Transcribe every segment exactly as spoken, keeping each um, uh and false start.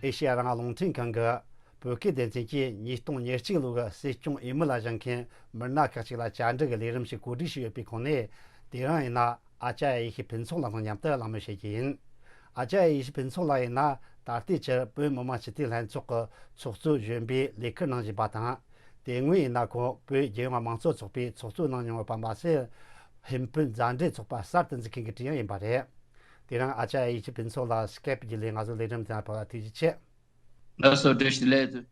ཨེ་ཤེ་ཡ་རང་དབང་རླུང་འཕྲིན་ཁང་གི་བོད་སྐད་སྡེ་ཚན་གྱིས་ཉིས་སྟོང་ཉེར་གཅིག་ལོ་གི་སྲིད་སྐྱོང་འོས་མི་ལ་བཞེངས་མཁན་མི་སྣ་ཁག་ཅིག་ལ་བཅར་འདྲི་གི་ལས་རིམ་ཞིག་གོ་སྒྲིག་ཞུས་ཡོད་པའི་ཁོངས་ནས། དེ་རིང་ཡིན་ན་ཨ་ཅཱརྱ་ཡེ་ཤེས་ཕུན་ཚོགས་ལགས་དང་མཉམ་དུ་གླེང་མོལ་བྱེད་རྒྱུ་ཡིན། ཨ་ཅཱརྱ་ཡེ་ཤེས་ཕུན་ཚོགས་ལགས་ཡིན་ན་ད་ལྟའི་ཆར་བོད་མི་མང་སྤྱི་འཐུས་ལྷན་ཚོགས་ཀྱི་ཚོགས་གཙོ་གཞོན་པའི་ལས་ཁུར་གནང་བཞིན་པ་དང་། དེ་སྔོན་ཡིན་ན་ཁོང་བོད་རྒྱལ་ཡོངས་དམངས་གཙོ་ཚོགས་པའི་ཚོགས་གཙོ་གནང་མྱོང་ཡོད་པ་མ་ཟད། ཧིན་བོད་མཛའ་འབྲེལ་ཚོགས་པ་གསར་དུ་འཛུགས་མཁན་གྱི་ཀྲུའུ་ཡང་ཡིན་པ་རེད། དེ་རིང་ཨ་ཅཱརྱ་ཡེ་ཤེས་ཕུན་ཚོགས་ལགས་སི་ཀེབ་བརྒྱུད་ལས་ང་ཚོའི་ལས་རིམ་དེར་ཕེབས་པར་ཐུགས་རྗེ་ཆེ། ལགས་སོ། བཀྲ་ཤིས་བདེ་ལེགས།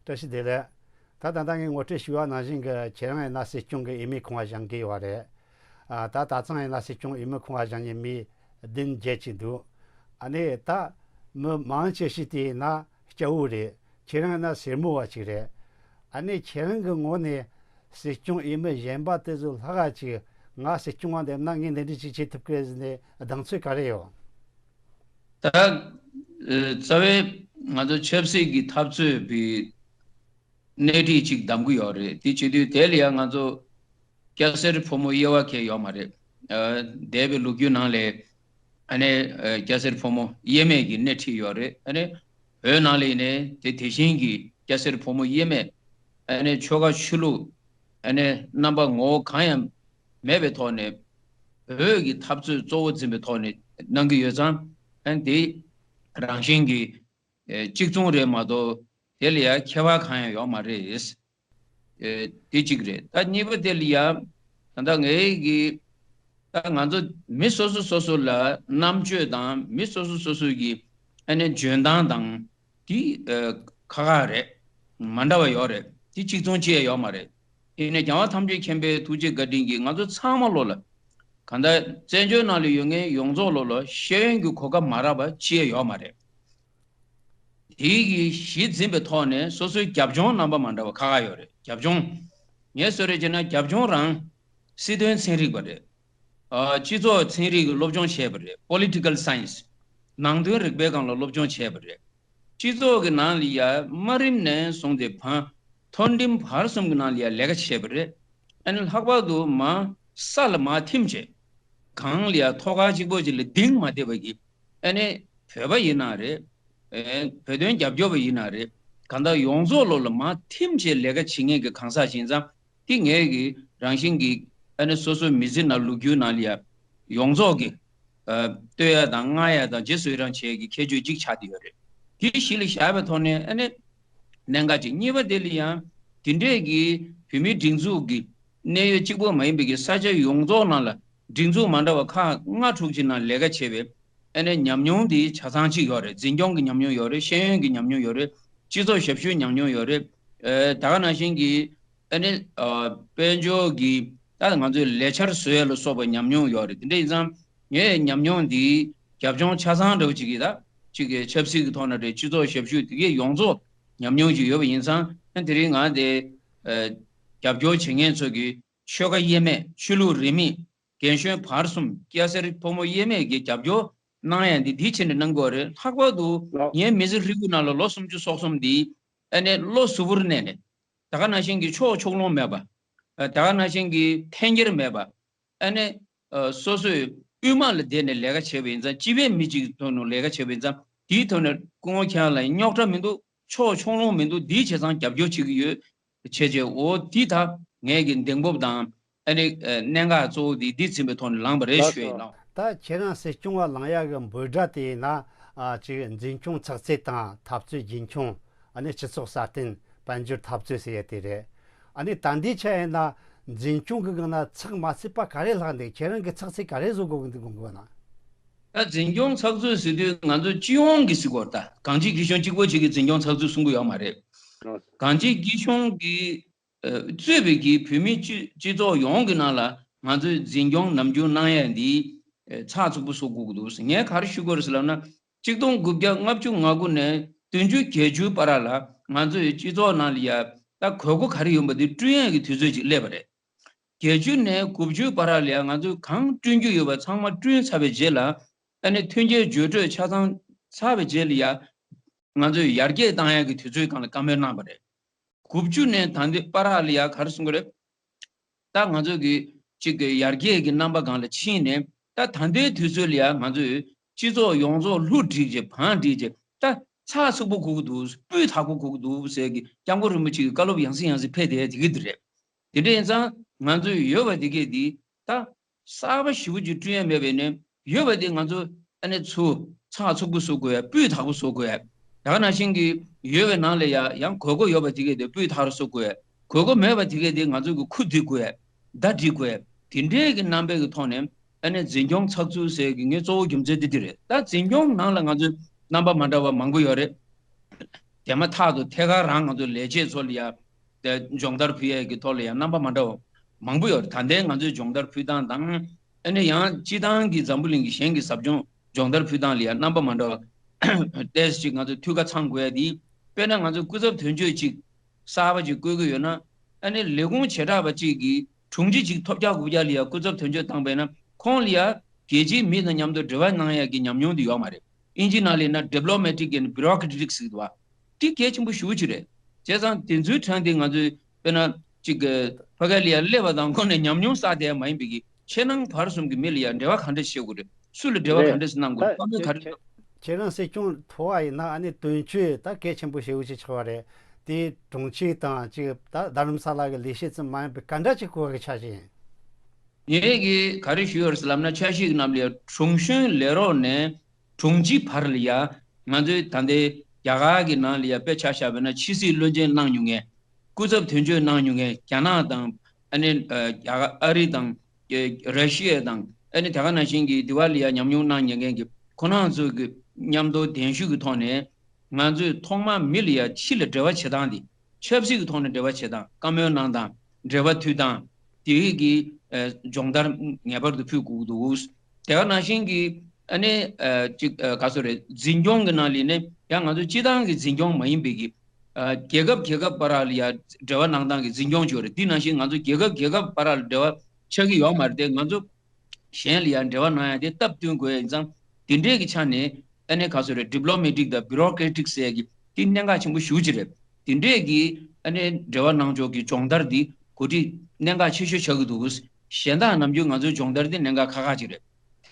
བཀྲ་ཤིས་བདེ་ལེགས། ད་ད་ལྟ་ངས་ངོ་སྤྲོད་ཞུས་པ་ནང་བཞིན་གྱི་ཁྱེད་རང་ཡིན་ན་སྲིད་སྐྱོང་གི་འོས་མིའི་ཁོངས་ལ་བཞེངས་ཀྱི་ཡོད་རེད། ཨ། ད་ད་ཐེངས་ཡིན་ན་སྲིད་སྐྱོང་འོས་མིའི་ཁོངས་ལ་བཞེངས་མཁན་མི་བདུན་བརྒྱད་ཅིག་འདུག་ཨ་ནི་ད་མི་མང་ཆེ་ཤོས་དེ་ཡིན་ན་སྐྱ་བོ་རེད། ཁྱེད་རང་ཡིན་ན་སེར་མོ་བ་ཅིག་རེད། ཨ་ནི་ཁྱེད་རང་གི་ངོས་ནས་སྲིད་སྐྱོང་འོས་མི་གཞན་པ་དེ་ཚོ་ལྷག་ག་ཅིག་ང་སྲིད་སྐྱོང་བ་འདེམས་ན་ངས་འདི་འདྲ་ཅིག་བྱེད་ཐུབ་ཀྱི་རེད་ཟེར་ནས་གདེང་ཚོད་ག་རེ་ཡོད། ད་ཨ་རྩ་བའི་ང་ཚོ་ཆབ་སྲིད་ཀྱི་འཐབ་རྩོད་པའི་སྣེ་ཁྲིད་ཅིག་གདམ་གྱི་ཡོད་རེད། དེ་བྱེད་དུས་དེ་ལ་ཡང་ང་ཚོ་སྐྱ་སེར་ཕོ་མོ་དབྱེ་བ་གང་ཡང་ཡོད་མ་རེད། ཨ། འདས་པའི་ལོ་རྒྱུས་ནང་ལ་ཨ་ནི་ཨ་སྐྱ་སེར་ཕོ་མོ་དབྱེ་མེད་ཀྱི་སྣེ་ཁྲིད་ཡོད་རེད། ཨ་ནི་བོད་ནང་ལ་ཡིན་ནའི་དེ་དེ་བཞིན་གྱི་སྐྱ་སེར་ཕོ་མོ་དབྱེ་མེད། ཨ་ནི་ཆོལ་ཁ་ཆོས་ལུགས། ཨ་ནི་རྣམ་པ་ངོ་བོ་གང་ཡང་མེད་པའི་ཐོག་ནས་བོད་ཀྱི་འཐབ་རྩོད་གཙོ་བོ་འཛིན་པའི་ཐོག་ནས་གནང་གི་ཡོད་ཙང་། ཨ་ནི་དེ་རང་བཞིན་གྱིས་ཨེ་གཅིག་མཚུངས་རེད་མ་གཏོགས། དེ་ལ་ཡང་ཁྱད་པར་གང་ཡང་ཡོད་མ་རེད། ཨེ་དེ་གཅིག་རེད། ད་གཉིས་པ་དེ་ལ་ཡང་ད་ལྟ་ངའི་གི་ད་ང་ཚོ་མི་སོ་སོ་སོ་སོ་ལ་རྣམ་དཔྱོད་དང་མི་སོ་སོ་སོ་སོ་གི་ཨ་ནི་འཇོན་ཐང་དང་དེ་ཨེ་ཁག་ཁག་རེད། མ་འདྲ་བ་ཡོད་རེད། དེ་གཅིག་མཚུངས་ཅི་ཡང་ཡོད་མ་རེད། ཡིན་ནའི་རྒྱལ་བ་ཐམས་ཅད་མཁྱེན་པའི་ཐུགས་རྗེ་བཀའ་དྲིན་གྱིས་ང་ཚོ་ཚང་མ་ལོ་ལ་གང་ལྟར་བཙན་བྱོལ་ནང་ལ་ཡོད་མཁན་ཡོངས་རྫོགས་ལོ་ལ་ཤེས་ཡོན་གྱི་གོ་སྐབས་མ་རག་པ་ཅི་ཡང་ཡོད་མ་རེད། དེའི་གི་གཞི་འཛིན་པའི་ཐོག་ནས་སོ་སོའི་རྒྱབ་ལྗོངས་རྣམ་པ་མ་འདྲ་བ་ཁག་ཁག་ཡོད་རེད། རྒྱབ་ལྗོངས། ངས་གསོལ་རས་བྱས་ན་རྒྱབ་ལྗོངས་རང་སྲིད་དོན་ཚན་རིག་པ་རེད། ཨ། སྤྱི་ཚོགས་ཚན་རིག་གི་སློབ་སྦྱོང་བྱས་པ་རེད། Political Science། ནང་དོན་རིག་པའི་སྒང་ལ་སློབ་སྦྱོང་བྱས་པ་རེད། སྤྱི་ཚོགས་ཀྱི་ནང་ལ་ཡ་དམའ་རིམ་ནས་བཟུང་སྟེ་བར། མཐོ་འབྲིང་བར་གསུམ་གྱི་ནང་ལ་ཡ་ལས་ཀ་བྱས་པ་རེད། ཨ་ནི་ལྷག་པར་དུ་མར་ས་ལ་མར་ཐིམ་བྱས། གངས་ལ་ཡ་ཐོག་ཁ་གཅིག་པོ་ཅིག་ལ་ལྡིང་མ་བསྡད་པ་གི། ཨ་ནི་བོད་པ་ཡིན་ན་རེད། ཨེ། བོད་དོན་རྒྱབ་སྐྱོར་བ་ཡིན་ན་རེད། གང་ལྟར་ཡོངས་རྫོགས་ལོ་ལ་མར་ཐིམ་བྱས་ལས་ཀ་བྱེད་མཁན་གྱི་གང་ཟག་ཡིན་ཙང་། དེ་ངས་ཀྱི་རང་བཞིན་གྱི་ཨ་ནི་སོ་སོའི་མི་ཚེ་ནང་ལོ་རྒྱུས་ནང་ལ་ཡ་ཡོངས་རྫོགས་ཀྱི་ཨ་ལྟོས་ཡ་དང་མངའ་ཡ་དང་རྗེས་སུ་ཡི་རང་བྱེད་ཀྱི་ཁྱད་ཆོས་གཅིག་ཆགས་བསྡད་ཡོད་རེད། དེ་གཞི་ལ་བཞག་པའི་ཐོག་ནས་ཨ་ནི་གནད་འགག་ཅིག། གཉིས་པ་དེ་ལ་ཡང་དེ་འདྲས་ཀྱི་བོད་མིའི་སྒྲིག་འཛུགས་ཀྱི་གནད་ཡོད་གཅིག་པོ་མ་ཡིན་པའི་གི་ས་ཆ་ཡོངས་རྫོགས་ནང་ལ་སྒྲིག་འཛུགས་མ་འདྲ་བ་ཁག་ལྔ་དྲུག་ཅིག་ནང་ལས་ཀ་བྱས་པའི་ཨ་ནི་ཉམས་མྱོང་དེ་ཆ་ཚང་གཅིག་ཡོད་རེད། འཛིན་སྐྱོང་གི་ཉམས་མྱོང་ཡོད་རེད། ཤེས་ཡོན་གྱི་ཉམས་མྱོང་ཡོད་རེད། སྤྱི་ཚོགས་ཞབས་ཞུའི་ཉམས་མྱོང་ཡོད་རེད། ཨ། ད་ག་ནང་བཞིན་གྱི་ཨ་ནི་ཨ་དཔལ་འབྱོར་གྱི་ད་ང་ཚོའི་ལས་འཆར་བཟོ་ཡ་ལ་སོགས་པའི་ཉམས་མྱོང་ཡོད་རེད། དེ་འདྲ་ཡིན་ཙང་ངའི་ཉམས་མྱོང་འདི་རྒྱབ་ལྗོངས་ཆ་ཚང་འདྲ་བོ་ཅིག་གི་ད་ཅིག་གི་ཆབ་སྲིད་ཀྱི་ཐོག་ན་རེད། སྤྱི་ཚོགས་ཞབས་ཞུ་དེ་གའི་ཡོངས་རྫོགས་ཉམས་མྱོང་ཅིག་ཡོད་པ་ཡིན་ཙང་། ཨ། དེ་རིང་ང་དེ་ཨ་རྒྱབ་སྐྱོར་བྱེད་མཁན་ཚོ་གི་ཆོལ་ཁ་དབྱེ་མེད། ཆོས་ལུགས་རིས་མེད། རྒན་གཞོན་བར་གསུམ། སྐྱ་སེར་ཕོ་མོ་དབྱེ་མེད་ཀྱི་རྒྱབ་སྐྱོར་གནང་ཡ་འདི་འདི་བྱས་ནས་གནང་དགོས་རེད། ལྷག་པར་དུ་ལགས། ངའི་མི་ཚེ་ཧྲིལ་པོའི་ནང་ལ་ལོ་སུམ་ཅུ་སོ་གསུམ་འདི་ཨ་ནི་བློ་གཟུ་བོར་གནས་ནས། ད་ག་ནང་བཞིན་གྱི་ཕྱོགས་ཕྱོགས་ལྷུང་མེད་པ། ཨ། ད་ག་ནང་བཞིན་གྱི་འཐེན་འཁྱེར་མེད་པ། ཨ་ནི་ཨ་སོ་སོས་དབུས་དམག་ལ་བསྡད་ནས་ལས་ཀ་བྱས་པ་ཡིན་ཙང་། སྤྱི་པའི་མི་གཅིག་གི་ཐོག་ནས་ལས་ཀ་བྱས་པ་ཡིན་ཙང་། དེའི་ཐོག་ནས་སྐུ་ངོ་ཁྱེད་རང་ལ་རྙོག་དྲ་མི་འདུག་ཕྱོགས་ཕྱོགས་ལྷུང་མི་འདུག་འདིའི་བྱས་ཙང་རྒྱབ་སྐྱོར་བྱེད་ཀྱི་ཡོད། བྱས་རྗེས་འོ་འདི་ད་ངས་ཀྱི་གདེང་སྤོབས་དང་ཨ་ནི་ཨ་གནད་འགག་གཙོ་བོ་འདི་འདི་ཟིན་པའི་ཐོག་ནས་ལངས་པ་རེད་ལགས་ཞུ་ཡིན། སོ། ལགས། ད་ཁྱེད་རང་སྲིད་སྐྱོང་བ་ལངས་ཡག་གི་འབོད་སྒྲ་དེ་ཡིན་ན། ཨ། ཅིག་འཛིན་སྐྱོང་ཚགས་ཚུད་དང་འཐབ་རྩོད་རྒྱུན་འཁྱོངས། ཨ་ནི་སྤྱི་ཚོགས་སྲ་བརྟན། དཔལ་འབྱོར་འཐབ་རྩོད་ཟེར་ཡ་དེ་རེད། ཨ་ནི་ད་ལྟའི་ཆ་ཡིན་ན་འཛིན་སྐྱོང་གི་སྒང་ན་ཚགས་མ་ཚུད་པ་ག་རེ་ལྷག་འདུག་ཁྱེད་རང་གི་ཚགས་ཚུད་ག་རེ་བཟོ་དགོས་ཀྱི་འདུག་དགོངས་ཀྱི་ཡོད་ན། ད་འཛིན་སྐྱོང་ཚགས་ཚུད་ཟེར་དུས་ང་ཚོ་སྤྱི་ཡོངས་ཀྱི་ཟེར་དགོས་རེད། ད་གང་ཅི་གི་གཞུང་གཅིག་པོ་གཅིག་གིས་འཛིན་སྐྱོང་ཚགས་ཚུད་གསུང་གི་ཡོད་མ་རེད། གང་ཅི་གི་གཞུང་གི་ཨ་གཙོས་པའི་གི་བོད་མི་སྤྱི་སྤྱི་ཚོགས་ཡོངས་ཀྱི་ནང་ལ་ང་ཚོས་འཛིན་སྐྱོང་ནམ་རྒྱུན་གནང་ཡ་འདི་ཨ་ཚགས་ཚུད་པོ་བཟོ་དགོས་ཀྱི་འདུག་ངས་ག་རེ་ཞུ་དགོས་རེད་ཟེར་ལབ་ན། གཅིག་སྟོང་དགུ་བརྒྱ་ལྔ་བཅུ་ང་དགུ་ནས་བདུན་ཅུ་བརྒྱད་ཅུ་བར་ལ་ང་ཚོའི་སྤྱི་ཚོགས་ནང་ལ་ཡ་ད་དགོས་མཁོ་ག་རེ་ཡོད་པ་འདི་བསྐྲུན་ཡ་གི་དུས་ཚོད་ཅིག་སླེབས་པ་རེད། བརྒྱད་ཅུ་ནས་དགུ་བཅུ་བར་ལ་ཡ་ང་ཚོས་གང་བསྐྲུན་རྒྱུ་ཡོད་པ་ཚང་མ་བསྐྲུན་ཚར་བའི་རྗེས་ལ། ཨ་ནི་མཐུན་རྐྱེན་བརྗོད་སྤྲོད་ཆ་ཚང་ཚར་བའི་རྗེས་ལ་ཡ། ང་ཚོས་ཡར་རྒྱས་བཏང་ཡག་གི་དུས་ཚོད་སྒང་ལ་བཀའ་མོལ་གནང་བ་རེད། དགུ་བཅུ་ནས་ད་ལྟའི་བར་ལ་ཡ་ག་རེ་གསུང་གི་རེད། ད་ང་ཚོ་གི་གཅིག་གི་ཡར་རྒྱས་ཀྱི་རྣམ་པ་སྒང་ལ་ཕྱིན་ནས། ད་ད་ལྟའི་དུས་ཚོད་ལ་ཡ་ང་ཚོས་སྤྱི་ཚོགས་ཡོངས་རྫོགས་ལྷུ་བསྒྲིགས་བྱས། བང་བསྒྲིགས་བྱས། ད་ ཚགས་ཚུད་པོ་དགོས་ཀྱི་འདུག་སྤུས་དག་པོ་དགོས་ཀྱི་འདུག་ཟེར་གི་སྐྱབས་མགོན་རིན་པོ་ཆེ་གི་བཀའ་སློབ་ཡང་སེ་ཡང་སེ་ཕེབས་བསྡད་དེ་གི་འདི་རེད། དེ་འདྲ་ཡིན་ཙང་ང་ཚོས་ཡོད་པ་དེ་གས་དེ་ད་གསར་པ་ཞེ་པོ་ཅིག་བསྐྲུན་ཡ་མེད་པས་ནས་ཡོད་པ་དེ་ང་ཚོ་ཨ་ནི་ཚུར་ཚགས་ཚུད་པོ་བཟོ་དགོས་ཡ། སྤུས་དག་པོ་བཟོ་དགོས་ཡ། ད་ག་ནང་བཞིན་གྱི་ཡོད་པའི་ནང་ལ་ཡ་ཡང་དགོས་མཁོ་ཡོད་པ་དེ་གས་དེ་སྤུས་དག་རུ་བཟོ་དགོས་ཡ། དགོས་མཁོ་མེད་པ་དེ་གས་དེ་ང་ཚོ་གི་ཁུ་བསྡུ་དགོས་ཡ། ཟླ་སྒྲིལ་དགོས་ཡ། དེ་འདྲའི་གི་རྣམ་པའི་གི་ཐོག་ནས་ཨ་ནི་འཛིན་སྐྱོང་ཚགས་ཚུད་ཟེར་གི་ངའི་གཙོ་བོ་རྒྱུ་མཚན་དེ་དེ་རེད། ད་འཛིན་སྐྱོང་ནང་ལ་ང་ཚོ་རྣམ་པ་མ་འདྲ་བ་མང་པོ་ཡོད་རེད། དེ་མ་ཐག་ཏུ་ཐད་ཀར་རང་ང་ཚོ་ལས་བྱེད་ཚོ་ལ་ཡ་དེ་སྦྱོང་བརྡར་ཕུལ་ཡས་ཀྱི་ཐོག་ལ་ཡང་རྣམ་པ་མ་འདྲ་བ་མང་པོ་ཡོད་རེད། ད་ལྟའི་ང་ཚོའི་སྦྱོང་བརྡར་ཕུལ་སྟངས་དང་ཨ་ནི་ཡང་སྤྱི་བཏང་གི་འཛམ་བུ་གླིང་གི་གཞན་གྱི་ཟབ་སྦྱོང་སྦྱོང་བརྡར་ཕུལ་སྟངས་ལ་ཡང་རྣམ་པ་མ་འདྲ་བ་ཏོག་ཙམ་ཅིག་ང་ཚོ་འཐུས་ཀ་ཚང་དགོས་ཡ་དེ། དཔེར་ན་ང་ཚོ་སྐུ་ཚབ་དོན་གཅོད་ཅིག་གསར་པ་ཅིག་བསྐོ་གི་ཡོད་ན་ཨ་ནི་ལས་ཁུངས་བྱེ་བྲག་པ་ཅིག་གི་དྲུང་ཆེ་ཅིག་ཐོབ་རྒྱག་དགོས་རྒྱག་ལ་ཡ་སྐུ་ཚབ་དོན་གཅོད་བཏང་པས་ན་ཁོང་ལ་ཡ་རྒྱལ་སྤྱིའི་མི་དང་མཉམ་དུ་འབྲེལ་བ་གནང་ཡ་གི་ཉམས་མྱོང་དེ་ཡོད་མ་རེད། ཨིན་ཇི་ནང་ལ་ཡིན་ན་diplomatic and bureaucratic ཟེར་གི་འདུག་བ། དེ་གལ་ཆེན་པོ་ཞེ་པོ་ཅིག་རེད། བྱས་ཙང་དེ་ཚོའི་གྲས་དེ་ང་ཚོས་དཔེར་ན་ཅིག་གི་ཕ་གི་ལ་ཡ་སླེབས་པ་དང་ཁོ་ནས་ཉམས་མྱོང་བསགས་བསྡད་མ་ཡིན་པའི་གི་ཕྱི་ནང་བར་གསུམ་གི་མི་ལ་ཡ་འབྲེལ་བ་ག་འདྲ་བྱེད་དགོས་རེད། སུ་ལ་འབྲེལ་བ་ག་འདྲ་ཞིག་གནང་དགོས། རེད། བཀའ་མོལ་ག་རེ་གནང་། ཁྱེད་རང་སྲིད་སྐྱོང་ཐོབ་པ་ཡིན་ན་ཨ་ནི་དོན་གཅོད་ད་གལ་ཆེན་པོ་ཞེ་པོ་ཅིག་ཆགས་པ་རེད། དེ་དྲུང་ཆེ་དང་ཅིག་ད་རྡ་རམ་ས་ལ་གི་ལས་བྱེད་ཙམ་མ་ཡིན་པའི་ག་འདྲ་ཅིག་དགོས་པ་གི་ཆ་ཞིག་ཡིན། ངས་གི་ག་རེ་ཞུ་ཡོད་རེད་ལབ་ན་ཆ་ཤས་ཀྱི་ནང་ལ་ཡ་དྲུང་གཞོན་ལས་རོགས་ནས་དྲུང་ཆེ་བར་ལ་ཡ་ང་ཚོའི་ད་ལྟའི་རྒྱ་གར་གྱི་ནང་ལ་ཡ་དཔེ་ཆ་བཞག་པ་ན་ཕྱི་སྲིད་བློན་ཆེན་གནང་མྱོང་མཁན། སྐུ་ཚབ་དོན་གཅོད་གནང་མྱོང་མཁན་རྒྱ་ནག་དང་ཨ་ནི་ཨ་རྒྱ་གར་ཨ་རི་དང་ར་ཤི་ཡ་དང་ཨ་ནི་དེ་ག་ནང་བཞིན་གྱི་དེ་བ་ལ་ཡ་ཉམས་མྱོང་གནང་མྱོང་མཁན་གྱི་ཁོ་རང་ཚོ་གི་མཉམ་དུ་གདན་ཞུ་གི་ཐོག་ནས་ང་ཚོས་ཐོག་མར་མི་ལ་ཡ་ཕྱི་ལ་འབྲེལ་བ་བྱེད་སྟངས་དེ་ཆབ་སྲིད་ཀྱི་ཐོག་ནས་འབྲེལ་བ་བྱེད་སྟངས་བཀའ་མོལ་གནང་སྟངས་འབྲེལ་བ་མཐུད་སྟངས་དེ་གི་སྦྱོང་བརྡར་ངེས་པར་དུ་ཕུལ་དགོས་འདུག་དེ་ག་ནང་བཞིན་གྱི་ཨ་ནི་ཅིག་ག་ཚོད་རེད། འཛིན་སྐྱོང་གི་ནང་ལ་ནི་ཡང་ང་ཚོ་སྤྱི་བཏང་གི་འཛིན་སྐྱོང་མ་ཡིན་པའི་གི་རྒྱལ་ཁབ་རྒྱལ་ཁབ་བར་ལ་ཡ་འབྲེལ་བ་གནང་སྟངས་ཀྱི་འཛིན་སྐྱོང་བྱོས་རེད། དེ་ནང་བཞིན་ང་ཚོ་རྒྱལ་ཁབ་རྒྱལ་ཁབ་བར་ལ་འབྲེལ་བ་ཆགས་ཀྱི་ཡོད་མ་རེད་དེ། ང་ཚོ་གཞན་ལ་ཡང་འབྲེལ་བ་གནང་ཡ་དེ་སྟབས་བསྟུན་དགོས་ཡ་ཡིན་ཙང་དེ་འདྲས་ཀྱི་ཆ་ནས་ཨ་ནི་ག་ཚོད་རེད། diplomatic་དང་bureaucratic ཟེར་ཡ་གི་དེ་གནད་འགག་ཆེན་པོ་ཞེ་པོ་ཅིག་རེད། དེ་འདྲས་ཀྱི་ཨ་ནི་འབྲེལ་བ་གནང་ཕྱོགས་ཀྱི་སྦྱོང་བརྡར་འདི་གོ་སྒྲིག་གནད་འགག་ཆེ་ཤོས་ཆགས་ཀྱི་འདུག་གཞན་དག་ནམ་རྒྱུན་ང་ཚོའི་སྦྱོང་བརྡར་འདི་གནད་འགག་ཁག་ཁག་ཅིག་རེད།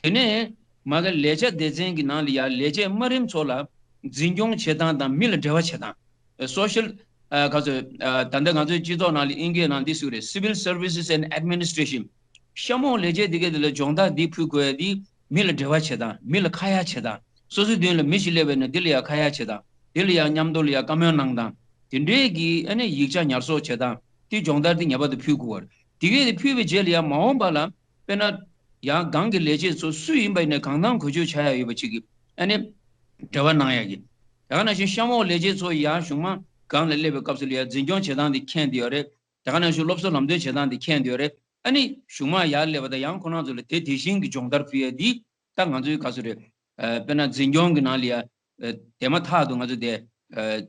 དེ་ནས་མ་གི་ལས་བྱ་སྡེ་ཚན་གྱི་ནང་ལ་ཡ་ལས་བྱེད་དམའ་རིམ་ཚོ་ལ་འཛིན་སྐྱོང་བྱེད་སྟངས་དང་མི་ལ་འབྲེལ་བ་བྱེད་སྟངས། social ག་ཚོད་ད་ལྟ་ང་ཚོའི་སྤྱི་ཚོགས་ནང་ལ་ཨིན་སྐད་ནང་འདི་ཞུ་རེད། Civil Services and Administration། གཤམ་འོག་ལས་བྱེད་འདི་གའི་དེ་ལ་སྦྱོང་བརྡར་འདི་ཕུལ་དགོས་ཡ་འདི་མི་ལ་འབྲེལ་བ་བྱེད་སྟངས། མི་ལ་ཁ་ཡ་བྱེད་སྟངས། སོ་སོའི་མདུན་ལ་མི་ཞིག་སླེབས་པ་ཡིན་ན་འདི་ལ་ཡ་ཁ་ཡ་བྱེད་སྟངས། འདི་ལ་ཡ་མཉམ་དུ་ལ་ཡ་བཀའ་མོལ་གནང་སྟངས། དེ་འདྲའི་གི་ཨ་ནི་ཡིག་ཆ་ཉར་གསོག་བྱེད་སྟངས་འདི་སྦྱོང་བརྡར་འདི་ངེས་པར་དུ་ཕུལ་དགོས་པ་རེད། དེ་གའི་དེ་ཕུལ་བའི་རྗེས་ལ་ཡ་མ་འོངས་པ་ལ་དཔེར་ན་ཡང་སྒང་གི་ལས་བྱེད་ཚོ་སུ་ཡིན་པ་ཡིན་ནའི་གང་ཐང་གོ་ཆོད་བྱ་ཡ་ཡོད་པ་ཅིག་གི་ཨ་ནི་འབྲེལ་བ་གནང་ཡ་གི། ད་ག་ནང་བཞིན་གཤམ་འོག་ལས་བྱེད་ཚོ་ཡང་གཞུང་མང་སྒང་ལ་སླེབས་པའི་སྐབས་སུ་ལ་ཡ་འཛིན་སྐྱོང་བྱེད་སྟངས་འདི་མཁྱེན་བསྡད་ཡོད་རེད། དེ་ག་ནང་བཞིན་སློབ་གསོ་ལམ་སྟོན་བྱེད་སྟངས་འདི་མཁྱེན་བསྡད་ཡོད་རེད། ཨ་ནི་གཞུང་མང་ཡར་སླེབས་པ་དང་ཡང་ཁོ་རང་ཚོ་ལ་དེ་དེ་བཞིན་གྱི་སྦྱོང་བརྡར་ཕུལ་ཡས་འདི་ད་ང་ཚོའི་ག་ཚོད་རེད། ཨ་དཔེར་ན་འཛིན་སྐྱོང་གི་ནང་ལ་ཡ་ཨ་དེ་མ་ཐག་ཏུ་ང་ཚོ་དེ་ཨ་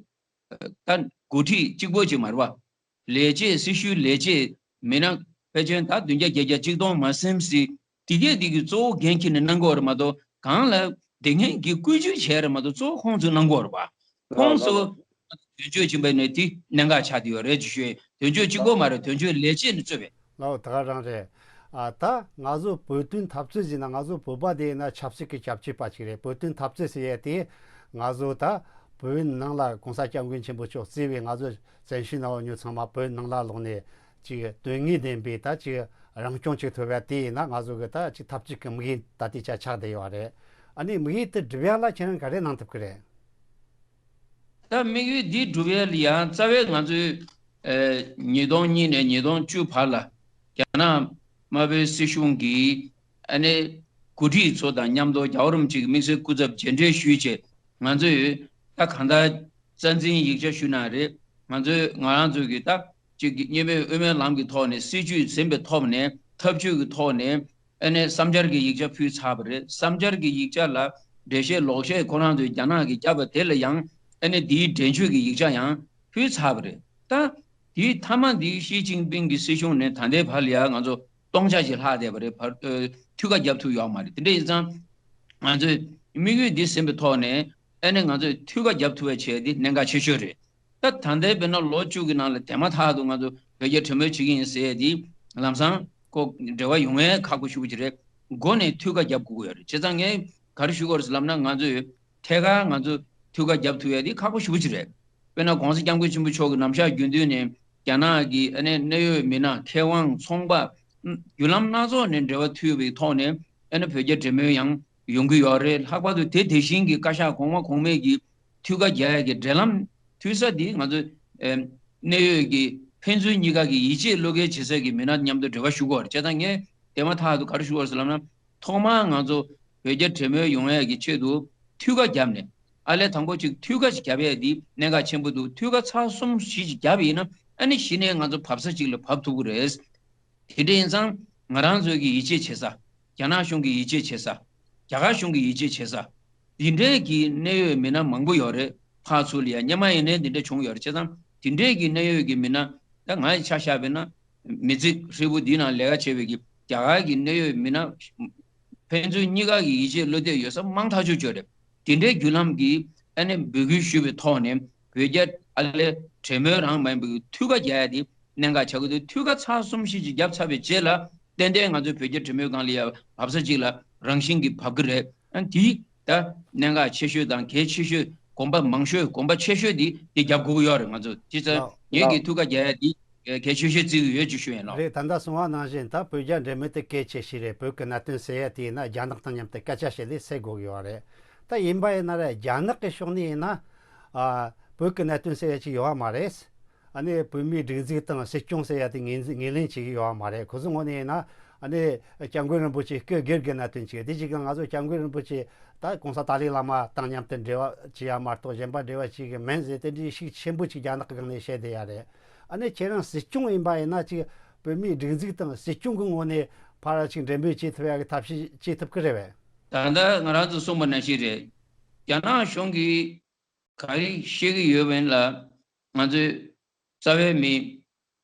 ཨ་ད་འགོ་ཁྲིད་གཅིག་པོ་ཅིག་མ་རེད་བ། ལས་བྱེད་སྲི་ཞུའི་ལས་བྱེད་མི་སྣ་ཕལ་ཆེར་ད་བདུན་བརྒྱ་བརྒྱད་བརྒྱ་གཅིག་སྟོང་མ་ཟིན་སྲིད། དེ་གས་དེ་གི་གཙོ་བོ་འགན་འཁྱེར་ནས་གནང་གི་ཡོད་རེད་མ་གཏོགས་གང་ལ་དེ་སྔོན་གྱི་བཀོད་ཇུས་བྱས་རེད་མ་གཏོགས་གཙོ་བོ་ཁོང་ཚོས་གནང་གི་ཡོད་རེད་པ། ཁོང་ཚོ་དོན་གཅོད་ཕྱིན་པ་ནས་དེ་གནད་འགག་ཆགས་བསྡད་ཡོད་རེད་ཅེས་ཞུ་ཡས། དོན་གཅོད་གཅིག་པོ་མ་རེད། དོན་གཅོད་ལས་བྱེད་ནས་གཙོས་པའི། ལའོ་ད་ག་རང་རེད། ཨ་ད་ང་ཚོ་བོད་དོན་འཐབ་རྩོད་ཟེར་ན་ང་ཚོ་བོད་པ་དེ་ཡིན་ན་ཆབ་སྲིད་ཀྱི་རྒྱབ་སྐྱོར་པ་ཅིག་རེད། བོད་དོན་འཐབ་རྩོད་ཟེར་ཡས་དེ་ང་ཚོ་ད་བོད་ནང་ལ་གོང་ས་སྐྱབས་མགོན་ཆེན་པོ་མཆོག་གཙོས་པའི་ང་ཚོ་བཙན་བྱོལ་ནང་ཡོད་མྱོང་ཚང་མ་བོད་ནང་ལ་ལོག་ནས་ཅིག་དོན་དངོས་ལྡན་པའི་ད་ཅིག་རང་སྐྱོང་ཅིག་ཐོབ་ཡ་དེ་ཡིན་ན་ང་ཚོ་གི་ད་ཅིག་འཐབ་རྩོད་ཀྱི་དམིགས་ཡུལ་ད་ལྟའི་ཆ་ཆགས་བསྡད་ཡོད་རེད། ཨ་ནི་དམིགས་ཡུལ་དེ་སྒྲུབ་ཡ་ལ་ཁྱེད་རང་ག་རེ་གནང་ཐུབ་ཀྱི་རེད། ད་དམིགས་ཡུལ་འདི་སྒྲུབ་ཡ་ལ་ཡང་རྩ་བའི་ང་ཚོའི་ཨ་ཉིས་སྟོང་གཉིས་ནས་ཉིས་སྟོང་བཅུ་བར་ལ་རྒྱ་ནག་དམར་པོའི་སྲིད་གཞུང་གིས་ཨ་ནི་འགོ་ཁྲིད་ཚོ་དང་མཉམ་དུ་རྒྱལ་བ་རིན་པོ་ཆེ་གི་དམིགས་བསལ་སྐུ་ཚབ་མཇལ་འཕྲད་ཞུས་བྱས། ང་ཚོས་ད་གང་ལྟར་རྩ་འཛིན་ཡིག་ཆ་ཞུ་ན་རེད། ང་ཚོས་ང་རང་ཚོ་གི་ད་ཅིག་གི་གཉིས་སྨན་དབུ་མའི་ལམ་གྱི་ཐོག་ནས་སྲིད་བྱུས་འཛིན་པའི་ཐོག་ནས་ཐབས་ཇུས་ཀྱི་ཐོག་ནས། ཨ་ནི་བསམ་འཆར་གྱི་ཡིག་ཆ་ཕུལ་ཚར་བ་རེད། བསམ་འཆར་གྱི་ཡིག་ཆ་ལ་འགྲེལ་བཤད་ལོག་བཤད་ཁོ་རང་ཚོས་རྒྱ་ནག་གིས་བརྒྱབ་པ་དེ་ལ་ཡང་ཨ་ནི་དེའི་འགྲེལ་བརྗོད་ཀྱི་ཡིག་ཆ་ཡང་ཕུལ་ཚར་བ་རེད། ད་དེའི་མཐའ་མ་འདི་ཞི་ཅིན་ཕིང་གི་སྲིད་གཞུང་ནས་ད་ལྟའི་བར་ལ་ཡང་ང་ཚོ་སྟོང་ཆ་ཞིག་ལྷག་བསྡད་པ་རེད། བར་ཨ་མཐུད་ཀ་བརྒྱབ་ཐུབ་ཡོད་མ་རེད། དེ་འདྲ་ཡིན་ཙང་ང་ཚོས་དམིགས་ཡུལ་འདི་ཟིན་པའི་ཐོག་ནས་ཨ་ནི་ང་ཚོས་མཐུད་ཀ་བརྒྱབ་ཐུབ་པ་བྱས་འདི་གནད་འགག་ཆེ་ཤོས་རེད། ད་ད་ལྟའི་དཔེར་ན་ལོ་བཅུ་གི་ནང་ལ་དེ་མ་ཐག་ཏུ་ང་ཚོ་བོད་རྒྱ་གྲོས་མོལ་བྱེད་ཀྱི་ཡིན་ཟེར་ཡས་དེ་ལམ་སང་ཁོ་འབྲེལ་བ་ཡོང་ཡས་ཁག་པོ་ཞེ་པོ་ཅིག་རེད། འགོ་ནས་མཐུད་ཀ་རྒྱབ་དགོས་ཀྱི་ཡོད་རེད། བྱས་ཙང་ངས་ག་རེ་ཞུ་དགོས་རེད་ལབ་ན། ང་ཚོས་ཐད་ཀར་ང་ཚོ་ ཐུགས་ཁ་རྒྱབ་ཐུབ་ཡ་དེ་ཁག་པོ་ཞེ་པོ་ཅིག་རེད། དཔེར་ན་༸གོང་ས་༸སྐྱབས་མགོན་ཆེན་པོ་མཆོག་གིས་ནམ་ཞག་རྒྱུན་དུ་ནས་རྒྱ་ནག་གི་ཨ་ནི་གནད་ཡོད་མི་སྣ་མཁས་དབང་ཚོང་པ་བརྒྱུད་ལམ་སྣ་ཚོགས་ནས་འབྲེལ་བ་མཐུད་པའི་ཐོག་ནས་ཨ་ནི་བོད་རྒྱ་འབྲེལ་མོལ་ཡང་ཡོང་གི་ཡོད་རེད། ལྷག་པར་དུ་དེ་དེ་བཞིན་གྱི་བཀའ་ཤག་གོང་མ་གོང་མས་ཀྱི་ཐུགས་ཁ་རྒྱག་ཡ་གི་འབྲེལ་ལམ་མཐུད་ས་འདི་ང་ཚོ་ཨེམ་གནད་ཡོད་ཀྱི་ཕན་ཚུན་གཉིས་ཀ་གི་ཡིད་ཆེས་བློ་འགེལ་བྱེད་ས་གི་མི་སྣ་མཉམ་དུ་འབྲེལ་བ་ཞུ་དགོས་རེད། བྱས་ཙང་ངས་དེ་མ་ཐག་ཏུ་ག་རེ་ཞུ་དགོས་རེད་ཟེར་ལབ་ན། ཐོག་མར་ང་ཚོ་བོད་རྒྱ་འབྲེལ་མོལ་ཡོང་ཡ་གི་ཆེད་དུ་ཐུགས་ཁ་བརྒྱབ་ནས། ཨ་ལས་དང་པོ་ཅིག་ཐུགས་ཁ་ཅིག་བརྒྱབ་ཡ་འདི་གནད་འགག་ཆེན་པོ་འདུག་ཐུགས་ཁ་ཚར་གསུམ་བཞི་ཅིག་བརྒྱབ་ཡིན་ན་ཨ་ནི་གཞི་ནས་ང་ཚོ་བབས་ས་ཅིག་ལ་བབས་ཐུབ་ཀྱི་རེད། དེ་འདྲ་ཡིན་ཙང་ང་རང་ཚོའི་གི་ཡིད་ཆེས་བྱེད་ས། རྒྱ་ནག་གཞུང་གི་ཡིད་ཆེས་བྱེད་ས། རྒྱ་གར་གཞུང་གི་ཡིད་ཆེས་བྱེད་ས། འདི་འདྲའི་གི་གནད་ཡོད་མི་སྣ་མང་པོ་ཡོད་རེད། ཕར་ཚུར་ལ་ཡ་སྔོན་མ་ཡིན་ནའི་འདི་འདྲ་བྱུང་ཡོད་རེད། བྱས་ཙང་འདི་འདྲའི་གི་གནད་ཡོད་ཀྱི་མི་སྣ་ད་ང་ཡི་ཆ་བཞག་པ་ཡིན་ན་མི་ཚེ་ཧྲིལ་པོ་འདི་ནང་ལས་ཀ་བྱས་པའི་གི་རྒྱ་གར་གྱི་གནད་ཡོད་མི་སྣ་ཕན་ཚུན་གཉིས་ཀ་གི་ཡིད་ཆེས་བློ་གཏད་ཡོད་ས་མང་ཐག་ཆོད་ཆོད་རེད། དེ་འདྲའི་བརྒྱུད་ལམ་གྱིས་ཨ་ནི་འབོད་སྐུལ་ཞུས་པའི་ཐོག་ནས་བོད་རྒྱ་ཨ་ལས་གྲོས་མོལ་རང་མ་ཡིན་པའི་ཐུགས་ཁ་རྒྱག་ཡ་དེ་གནད་འགག་ཆགས་ཀྱི་འདུག་ཐུགས་ཁ་ཚར་གསུམ་བཞི་ཅིག་བརྒྱབ་ཚར་བའི་རྗེས་ལ་ཏན་ཏན་ང་ཚོའི་བོད་རྒྱ་གྲོས་མོལ་སྒང་ལ་ཡ་བབས་ས་ཅིག་ལ་རང་བཞིན་གྱིས་བབས་ཀྱི་རེད། ཨ་དེ་ད་གནད་འགག་ཆེ་ཤོས་དང་གལ་ཆེ་ཤོས་གོམ་པ་མང་ཤོས་གོམ་པ་ཆེ་ཤོས་དེ་དེ་རྒྱབ་དགོས་ཀྱི་ཡོད་རེད། ང་ཚོ་ཅི་ཙམ་ལགས་ངེད་ཀྱིས་ལགས། ཐུགས་ཁ་རྒྱག་ཡ་དེ་གལ་ཆེ་ཤོས་བརྩི་གི་ཡོད་ཅེས་ཞུ་ཡིན་ལགས། རེད། ད་ལྟ་གསུངས་པ་ནང་བཞིན་ད་བོད་རྒྱ་འབྲེལ་མོལ་དེ་གལ་ཆེ་ཤོས་རེད། བོད་ཀྱི་གནད་དོན་སེལ་ཡ་དེ་ཡིན་ན་རྒྱ་ནག་དང་མཉམ་དུ་སྐད་ཆ་བྱས་ཏེ་སེལ་དགོས་ཀྱི་ཡོད་རེད། ད་ཡིན་པ་ཡིན་ན་ར་རྒྱ་ནག་གི་ཕྱོགས་ནས་ཡིན་ན་ཨ་བོད་ཀྱི་གནད་དོན་སེལ་ཡ་ཅིག་ཡོད་པ་མ་རེད། ཨ་ནི་བོད་མིའི་སྒྲིག་འཛུགས་དང་སྲིད་སྐྱོང་ཟེར་ཡ་དེ་ངོས་འཛིན་ངོས་ལེན་བྱེད་ཀྱི་ཡོད་པ་མ་རེད། ཁོ་ཚོའི་ངོས་ནས་ཡིན་ན་ཨ་ནི་སྐྱབས་མགོན་རིན་པོ་ཆེ་སྐུ་སྒེར་གྱི་གནད་དོན་ཅིག་དེ་ཅིག་གི་ང་ཚོ་སྐྱབས་མགོན་རིན་པོ་ཆེ་ད་གོང་ས་ཏཱ་ལའི་བླ་མ་དང་མཉམ་དུ་འབྲེལ་བ་བྱེད་ཡ་མ་གཏོགས་གཞན་པ་འབྲེལ་བ་བྱེད་ཀྱི་མིན་ཟེར་དེ་འདྲའི་ཤུགས་ཆེན་པོ་ཅིག་རྒྱ་ནག་གི་སྒང་ནས་བཤད་བསྡད་ཡ་རེད། ཨ་ནི་ཁྱེད་རང་སྲིད་སྐྱོང་ཡིན་པ་ཡིན་ན་ཅིག་བོད་མིའི་སྒྲིག་འཛུགས་དང་སྲིད་སྐྱོང་གི་ངོས་ནས་ཕར་ཅིག་འབྲེལ་མོལ་བྱེད་ཐུབ་ཡ་གི་ཐབས་ཤེས་བྱེད་ཐུབ་ཀྱི་རེད་པས། ད་ལྟ་ང་རང་ཚོ་གསུངས་པ་ནང་བཞིན་རེད། རྒྱ་ནག་གཞུང་གིས་ག་རེ་བཤད་ཀྱི་ཡོད་པ་ཡིན་ལ། ང་ཚོའི་རྩ་བའི་མི་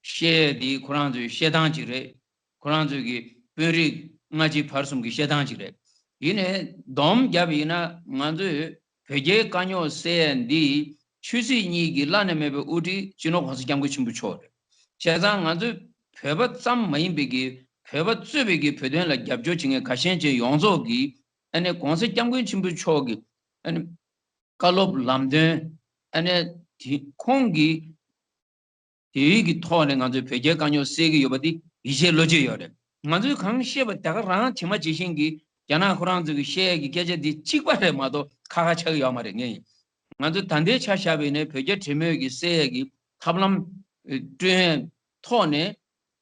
བཤད་ཡས་དེ་ཁོ་རང་ཚོའི་བཤད་སྟངས་ཅིག་རེད། ཁོ་རང་ཚོའི་གི་དཔོན་རིགས་སྔ་ཕྱི་བར་གསུམ་གི་བཤད་སྟངས་ཅིག་རེད། ཡིན་ནའི་སྡོམ་བརྒྱབ་པ་ཡིན་ན་ང་ཚོས་བོད་རྒྱའི་དཀའ་རྙོག་སེལ་ཡས་འདི་ཆོས་སྲིད་གཉིས་ཀྱི་བླ་ན་མེད་པའི་དབུ་ཁྲིད་སྤྱི་ནོར་༸གོང་ས་༸སྐྱབས་མགོན་ཆེན་པོ་མཆོག་རེད། བྱས་ཙང་ང་ཚོས་བོད་པ་ཙམ་མ་ཡིན་པའི་གི་བོད་པ་གཙོས་པའི་གི་བོད་དོན་ལ་རྒྱབ་སྐྱོར་བྱེད་མཁན་ཁ་ཞེང་ཅན་ཡོངས་རྫོགས་ཀྱིས་ཨ་ནི་༸གོང་ས་༸སྐྱབས་མགོན་ཆེན་པོ་མཆོག་གི་ཨ་ནི་བཀའ་སློབ་ལམ་སྟོན་ཨ་ནི་དེ་ཁོང་གི་དེའི་གི་ཐོག་ནས་ང་ཚོས་བོད་རྒྱའི་དཀའ་རྙོག་སེལ་གྱི་ཡོད་པ་དེ་ཡིད་ཆེས་བློ་ཆེས་ཡོད་རེད། ང་ཚོས་གང་བཤད་པ་དེ་ག་རང་དེ་མ་ཇི་བཞིན་གྱི་རྒྱ་ནག་ཁོ་རང་ཚོ་གི་བཤད་ཡས་ཀྱི་སྐད་ཆ་འདི་གཅིག་པ་རེད་མ་གཏོགས་ཁ་ཁ་ཆགས་ཀྱི་ཡོད་མ་རེད། ངས་ཡིན། ང་ཚོ་ད་ལྟའི་ཆ་བཞག་པ་ཡིན་ན་བོད་རྒྱ་འབྲེལ་མོལ་གྱི་སེལ་ཡས་ཀྱི་ཐབས་ལམ་བསྐྲུན་ཡས་ཐོག་ནས་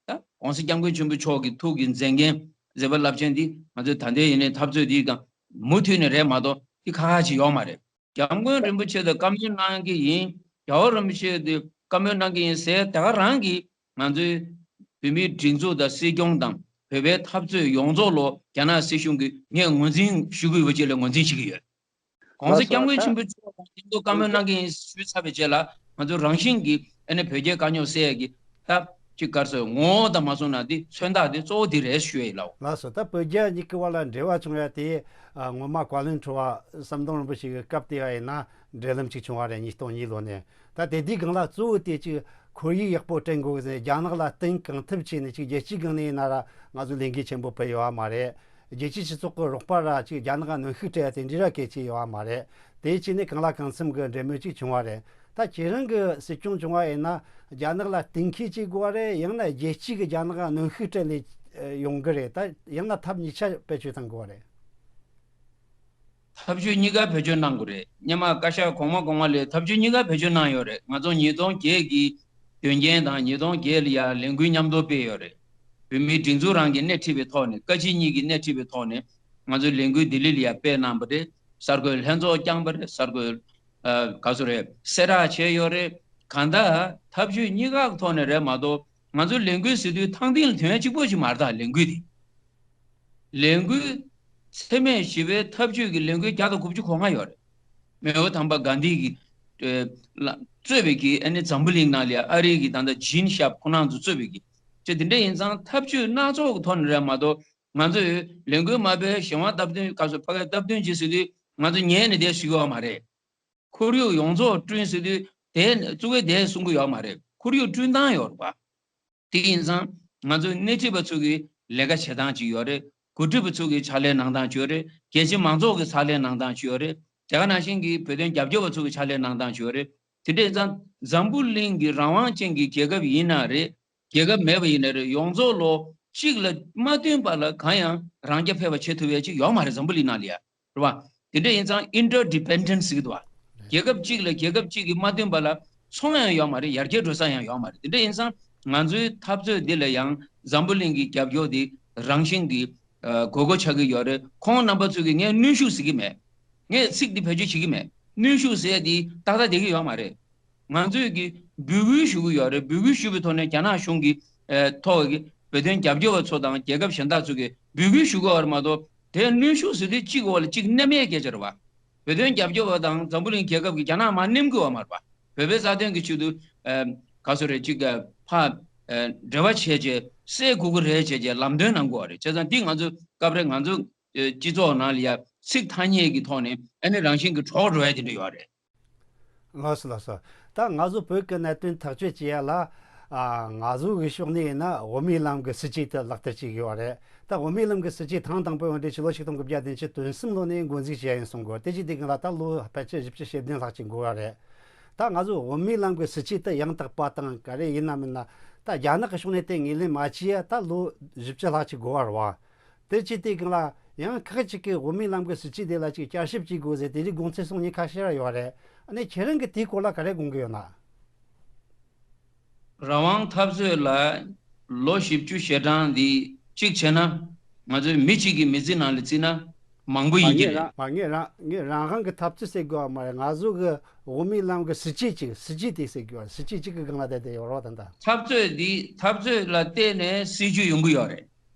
ད་༸གོང་ས་༸སྐྱབས་མགོན་ཆེན་པོ་མཆོག་གི་ཐུགས་ཀྱི་མཛད་འགན་མཛད་པ་རླབས་ཆེན་འདི་ང་ཚོས་ད་ལྟའི་ཡིན་ནའི་འཐབ་རྩོད་འདིའི་སྒང་མུ་མཐུད་ནས་རེད་མ་གཏོགས་འདི་ཁ་ཁ་ཅིག་ཡོད་མ་རེད།༸སྐྱབས་མགོན་རིན་པོ་ཆེ་དང་བཀའ་མོལ་གནང་གི་ཡིན། རྒྱལ་བ་རིན་པོ་ཆེ་དེ་བཀའ་མོལ་གནང་གི་ཡིན་ཟེར་དེ་ག་རང་གིས་ང་ཚོའི་བོད་མིའི་སྒྲིག་འཛུགས་དང་སྲིད་སྐྱོང་དང་བོད་པའི་འཐབ་རྩོད་ཡོངས་རྫོགས་ལོ་རྒྱ་ནག་སྲིད་གཞུང་གིས་ངས་ངོས་འཛིན་ཞུ་དགོས་པ་ཅིག་ལ་ངོས་འཛིན་བྱེད་ཀྱི་ཡོད། ༸གོང་ས་༸སྐྱབས་མགོན་ཆེན་པོ་མཆོག་ལ་དེ་ཚོ་བཀའ་མོལ་གནང་གི་ཡིན་ཞུས་ཚར་བའི་རྗེས་ལ་ང་ཚོ་རང་བཞིན་གྱིས་ཨ་ནི་བོད་རྒྱའི་དཀའ་རྙོག་སེལ་ཡས་ཀྱི་ཐབས་ཅིག་ག་རེ་ཟེར་ངོ་བོ་དང་མ་སོང་ན་འདི་མཚོན་རྟགས་འདི་གཙོ་བོ་འདི་རེད་ཞུ་ཡས་ཡིན་ལགས། ལགས་སོ། ད་བོད་རྒྱ་གཉིས་ཀྱི་བར་ལ་འབྲེལ་བ་བྱུང་ཡ་དེ་ཨ་སྔོན་མ་བཀའ་བློན་ཁྲི་པ་ཟམ་གདོང་རིན་པོ་ཆེ་གི་སྐབས་དེ་བ་ཡིན་ན་འབྲེལ་ལམ་ཅིག་བྱུང་བ་རེད། ཉིས་སྟོང་གཉིས་ལོ་ནས། ད་དེ་དུས་སྒང་ལ་གཙོ་བོ་དེ་ཅིག་ཁོར་ཡུག་ཡག་པོ་བསྐྲུན་དགོས་ཟེར་རྒྱ་ནག་ལ་བརྟེན་གང་ཐུབ་བྱས་ནས་ཅིག་རྒྱལ་སྤྱིའི་སྒང་ནས་ཡིན་ན་ར་ང་ཚོ་ལས་འགུལ་ཆེན་པོ་སྤེལ་ཡོད་བ་མ་རེད། རྒྱལ་སྤྱིའི་སྤྱི་ཚོགས་ཀྱི་རོགས་པ་ར་ཅིག་རྒྱ་ནག་ག་གནོན་ཤུགས་སྤྲད་ཡ་དེ་འདྲ་ར་གལ་ཆེ་ཡོད་བ་མ་རེད། དེའི་ཆེད་ནས་གང་ལ་གང་འཚམ་གྱི་འབྲེལ་མོལ་ཅིག་བྱུང་བ་རེད། ད་ཁྱེད་རང་གི་སྲིད་སྐྱོང་བྱུང་བ་ཡིན་ན་རྒྱ་ནག་ལ་གཏན་འཁེལ་བྱེད་དགོས་བ་རེད། ཡང་ན་རྒྱལ་སྤྱིའི་གི་རྒྱ་ནག་ག་གནོན་ཤུགས་སྤྲད་ནས་ཡོང་གི་རེད། ད་ཡང་ན་ཐབས་གཉིས་ཆ་བེད་སྤྱོད་གཏང་དགོས་བ་རེད། ཐབས་ཇུས་གཉིས་ཀ་བེད་སྤྱོད་གནང་དགོས་རེད། སྔོན་མ་བཀའ་ཤག་གོང་མ་གོང་མ་ལ་ཐབས་ཇུས་གཉིས་ཀ་བེད་སྤྱོད་གནང་ཡོད་རེད། ང་ཚོ་ཉིས་སྟོང་བརྒྱད་ཀྱི་དོན་རྐྱེན་དང་ཉིས་སྟོང་བརྒྱད་ལ་ཡ་ལས་འགུལ་མཉམ་དུ་སྤེལ་ཡོད་རེད། བོད་མིའི་སྒྲིག་འཛུགས་རང་གིས་སྣེ་ཁྲིད་པའི་ཐོག་ནས། བཀའ་སྤྱི་གཉིས་ཀྱིས་སྣེ་ཁྲིད་པའི་ཐོག་ནས་ང་ཚོས་ལས་འགུལ་ལྡི་ལི་ལ་ཡ་སྤེལ་གནང་བ་རེད། གསར་འགོད་ལྷན་ཚོགས་བསྐྱངས་པ་རེད། གསར་འགོད་ཨ་ག་ཚོད་རེད། གསལ་བསྒྲགས་བྱས་ཡོད་རེད། གང་ལྟར་ཐབས་ཇུས་གཉིས་ཀ་ཐོག་ནས་རེད་མ་གཏོགས་ང་ཚོ་ལས་འགུལ་ཟེར་དུས་ཐང་སྟེང་ལ་ཐོན་ཡ་གཅིག་པོ་ཞིག་མ་རེད། ད་ལས་འགུལ་དེ། ལས་འགུལ་འཚེ་མེད་ཞི་བའི་འཐབ་ཇུས་ཀྱི་ལས་འགུལ་བརྒྱ་དང་དགུ་བཅུ་གོ་ལྔ་ཡོད་རེད། མེའོ་དམ་པ་གྷན་དྷི་གིས་ཨེ་ལ་གཙོས་པའི་གི་ཨ་ནི་འཛམ་བུ་གླིང་ནང་ལ་ཡ་ཨ་རི་གི་ད་ལྟ་ཇིན་ཤབ་ཁོ་རང་ཚོ་གཙོས་པའི་གི་ཅེས་དེ་འདྲ་ཡིན་ཙང་ཐབས་ཇུས་སྣ་ཚོགས་ཀྱི་ཐོག་ནས་རེད་མ་གཏོགས་ང་ཚོས་ལས་འགུལ་མ་སྤེལ། གཞན་དབང་སྟབས་བསྟུན་ག་ཚོད་ཕ་གིར་སྟབས་བསྟུན་བྱེད་ཟེར་དུས་ང་ཚོ་ཉན་ནས་བསྡད་ཤེས་ཀྱི་ཡོད་མ་རེད། ཁོར་ཡུག་ཡོངས་རྫོགས་བསྐྲུན་ཟེར་དུས་དེ་གཙོ་བོ་དེ་གསུང་གི་ཡོད་མ་རེད། ཁོར་ཡུག་བསྐྲུན་སྟངས་ཡོད་རེད་པ། དེ་ཡིན་ཙང་ང་ཚོའི་སྣེ་ཁྲིད་པ་ཚོ་གི་ལས་ཀ་བྱེད་སྟངས་ཅིག་ཡོད་རེད། འགོ་ཁྲིད་པ་ཚོ་གི་ཕྱག་ལས་གནང་སྟངས་ཅིག་ཡོད་རེད། རྒྱལ་སྤྱི་མང་ཚོགས་ཀྱི་ཕྱག་ལས་གནང་སྟངས་ཅིག་ཡོད་རེད། དེ་ག་ནང་བཞིན་གྱི་བོད་དོན་རྒྱབ་སྐྱོར་བ་ཚོ་གི་ཕྱག་ལས་གནང་སྟངས་ཞུ་བ་རེད། དེ་འདྲ་ཡིན་ཙང་འཛམ་བུ་གླིང་གི་རང་དབང་ཅན་གྱི་རྒྱལ་ཁབ་ཡིན་ན་རེད། རྒྱལ་ཁབ་མེད་པ་ཡིན་ན་རེད། ཡོངས་རྫོགས་ལོ་གཅིག་ལ་མ་བསྟུན་པ་ལ་གང་ཡང་རང་རྐྱ་འཕེར་བ་བྱེད་ཐུབ་ཡ་ཅིག་ཡོད་མ་རེད། འཛམ་བུ་གླིང་ནང་ལ་ཡ། རེད་བ། དེ་འདྲ་ཡིན་ཙང་ཨིན་ཊར་ཌི་པེན་ཌེན་སི་ཟེར་གྱི་འདུག་བ། རྒྱལ་ཁབ་གཅིག་ལ་རྒྱལ་ཁབ་གཅིག་གིས་མ་བསྟུན་པ་ལ་ཚོང་ཡང་ཡོད་མ་རེད། ཡར་རྒྱས་འགྲོ་ས་ཡང་ཡོད་མ་རེད། དེ་འདྲ་ཡིན་ཙང་ང་ཚོའི་འཐབ་རྩོད་འདི་ལ་ཡང་འཛམ་བུ་གླིང་གི་རྒྱབ་སྐྱོར་འདི་རང་བཞིན་གྱི་ཨ་དགོས་མཁོ་ཆགས་ཀྱི་ཡོད་རེད། ཁོང་རྣམ་པ་ཚོས་ཀྱིས་ངས་གནོན་ཤུགས་ཟེར་གྱི་མེད། ངས་ཚིག་འདི་བེད་སྤྱོད་བྱེད་ཀྱི་མེད། གནོན་ཤུགས་ཟེར་ཡ་འདི་ཏག་ཏག་བསྡད་ཀྱི་ཡོད་མ་རེད། ང་ཚོས་ཀྱིས་འབོད་སྐུལ་ཞུ་གི་ཡོད་རེད། འབོད་སྐུལ་ཞུ་བའི་ཐོག་ནས་རྒྱ་ནག་གཞུང་གི་ཨ་ཐོག་གི་བོད་དོན་རྒྱབ་སྐྱོར་བ་ཚོ་དང་རྒྱལ་ཁབ་གཞན་དག་ཚོས་ཀྱིས་འབོད་སྐུལ་ཞུ་གི་ཡོད་རེད་མ་གཏོགས། དེ་གནོན་ཤུགས་ཟེར་དུས་གཅིག་འོག་ལ་གཅིག་མནན་ཡས་སྐད་ཆ་རེད་བ། བོད་དོན་རྒྱབ་སྐྱོར་བ་དང་འཛམ་བུ་གླིང་རྒྱལ་ཁབ་ཀྱིས་རྒྱ་ནག་མར་མནན་གྱི་ཡོད་མ་རེད་བ། བོད་པའི་རྩ་དོན་གྱི་ཆེད་དུ་ཨ་ག་སོ་རེད། གཅིག་ཨ་ཕ་ཨ་འབྲེལ་བ་བྱས་རྗེས་སེལ་དགོས་ཀྱི་རེད་བྱས་རྗེས་ལམ་སྟོན་གནང་གི་ཡོད་རེད། བྱས་ཙང་འདི་ང་ཚོ་སྐབས་རེ་ང་ཚོ་ཨ་སྤྱི་ཚོགས་ནང་ལ་ཡ་ཚིག་ཐ་སྙད་ཀྱི་ཐོག་ནས་ཨ་ནི་རང་བཞིན་གྱིས་གྲོགས་འགྲོ་ཡ་དེ་འདྲ་ཡོད་རེད། ལགས་སོ་ལགས་སོ། ད་ང་ཚོ་བོད་ཀྱི་གནད་དོན་ཐག་གཅོད་བྱེད་ཡ་ལ་ཨ་ང་ཚོ་གི་ཕྱོགས་ནས་ཡིན་ན་དབུ་མའི་ལམ་གྱི་སྲིད་བྱུས་དེ་ལག་བསྟར་བྱེད་ཀྱི་ཡོད་རེད། ད་དབུ་མའི་ལམ་གྱི་སྲིད་བྱུས་ཐེངས་དང་པོའི་འོན་ཏེ་ཕྱི་ལོ་ཆིག་སྟོང་དགུ་བརྒྱ་བདུན་ཅུ་དོན་གསུམ་ལོ་ནས་འགོ་འཛུགས་བྱས་ཡིན་གསུང་གི་ཡོད། དེ་བྱས་དུས་སྒང་ལ་ད་ལོ་ཕལ་ཆེར་བཞི་བཅུ་ཞེ་བདུན་ལྷག་ཅིག་འགོར་བ་རེད། ད་ང་ཚོ་དབུ་མའི་ལམ་གྱི་སྲིད་བྱུས་དེ་ཡང་དག་པ་དང་ག་རེ་ཡིན་ན་མིན་ན་ད་རྒྱ་ནག་གི་ཕྱོགས་ནས་དེ་ངོས་ལེན་མ་བྱས་ཡ་ད་ལོ་བཞི་བཅུ་ལྷག་ཅིག་འགོར་བ་རེད་བ། དེ་བྱས་དུས་སྒང་ལ་ཡང་ཁག་ཅིག་གིས་དབུ་མའི་ལམ་གྱི་སྲིད་བྱུས་དེ་ལ་ཅིག་བསྐྱར་ཞིབ་བྱེད་དགོས་ཟེར་དེ་རིགས་དགོངས་ཚུལ་གསུང་མཁན་ཁ་ཤས་ར་ཡོད་རེད། ཨ་ནི་ཁྱེད་རང་གིས་དེའི་སྐོར་ལ་ག་རེ་དགོངས་ཀྱི་ཡོད་ན། རང་དབང་འཐབ་རྩོད་ལ་ལོ་བཞི་བཅུ་ཞེ་གྲངས་འདི་གཅིག་བྱས་ན་ང་ཚོའི་མི་གཅིག་གི་མི་ཚེ་ནང་ལ་བརྩིས་ན་མང་པོ་ཡིན་གྱི་རེད། མ་ངེས་རང་ངེས་རང་དབང་གི་འཐབ་རྩོད་ཟེར་དགོས་བ་མ་རེད། ང་ཚོ་གི་དབུ་མའི་ལམ་གྱི་སྲིད་བྱུས་གཅིག་སྲིད་བྱུས་དེ་ཟེར་དགོས་བ། སྲིད་བྱུས་གཅིག་གི་སྒང་ལ་བསྡད་དེ་ཡོད་རོགས་ད་ལྟ། འཐབ་རྩོད་འདི་འཐབ་རྩོད་ལ་བརྟེན་ནས་སྲིད་བྱུས་ཡོང་གི་ཡོད་རེད།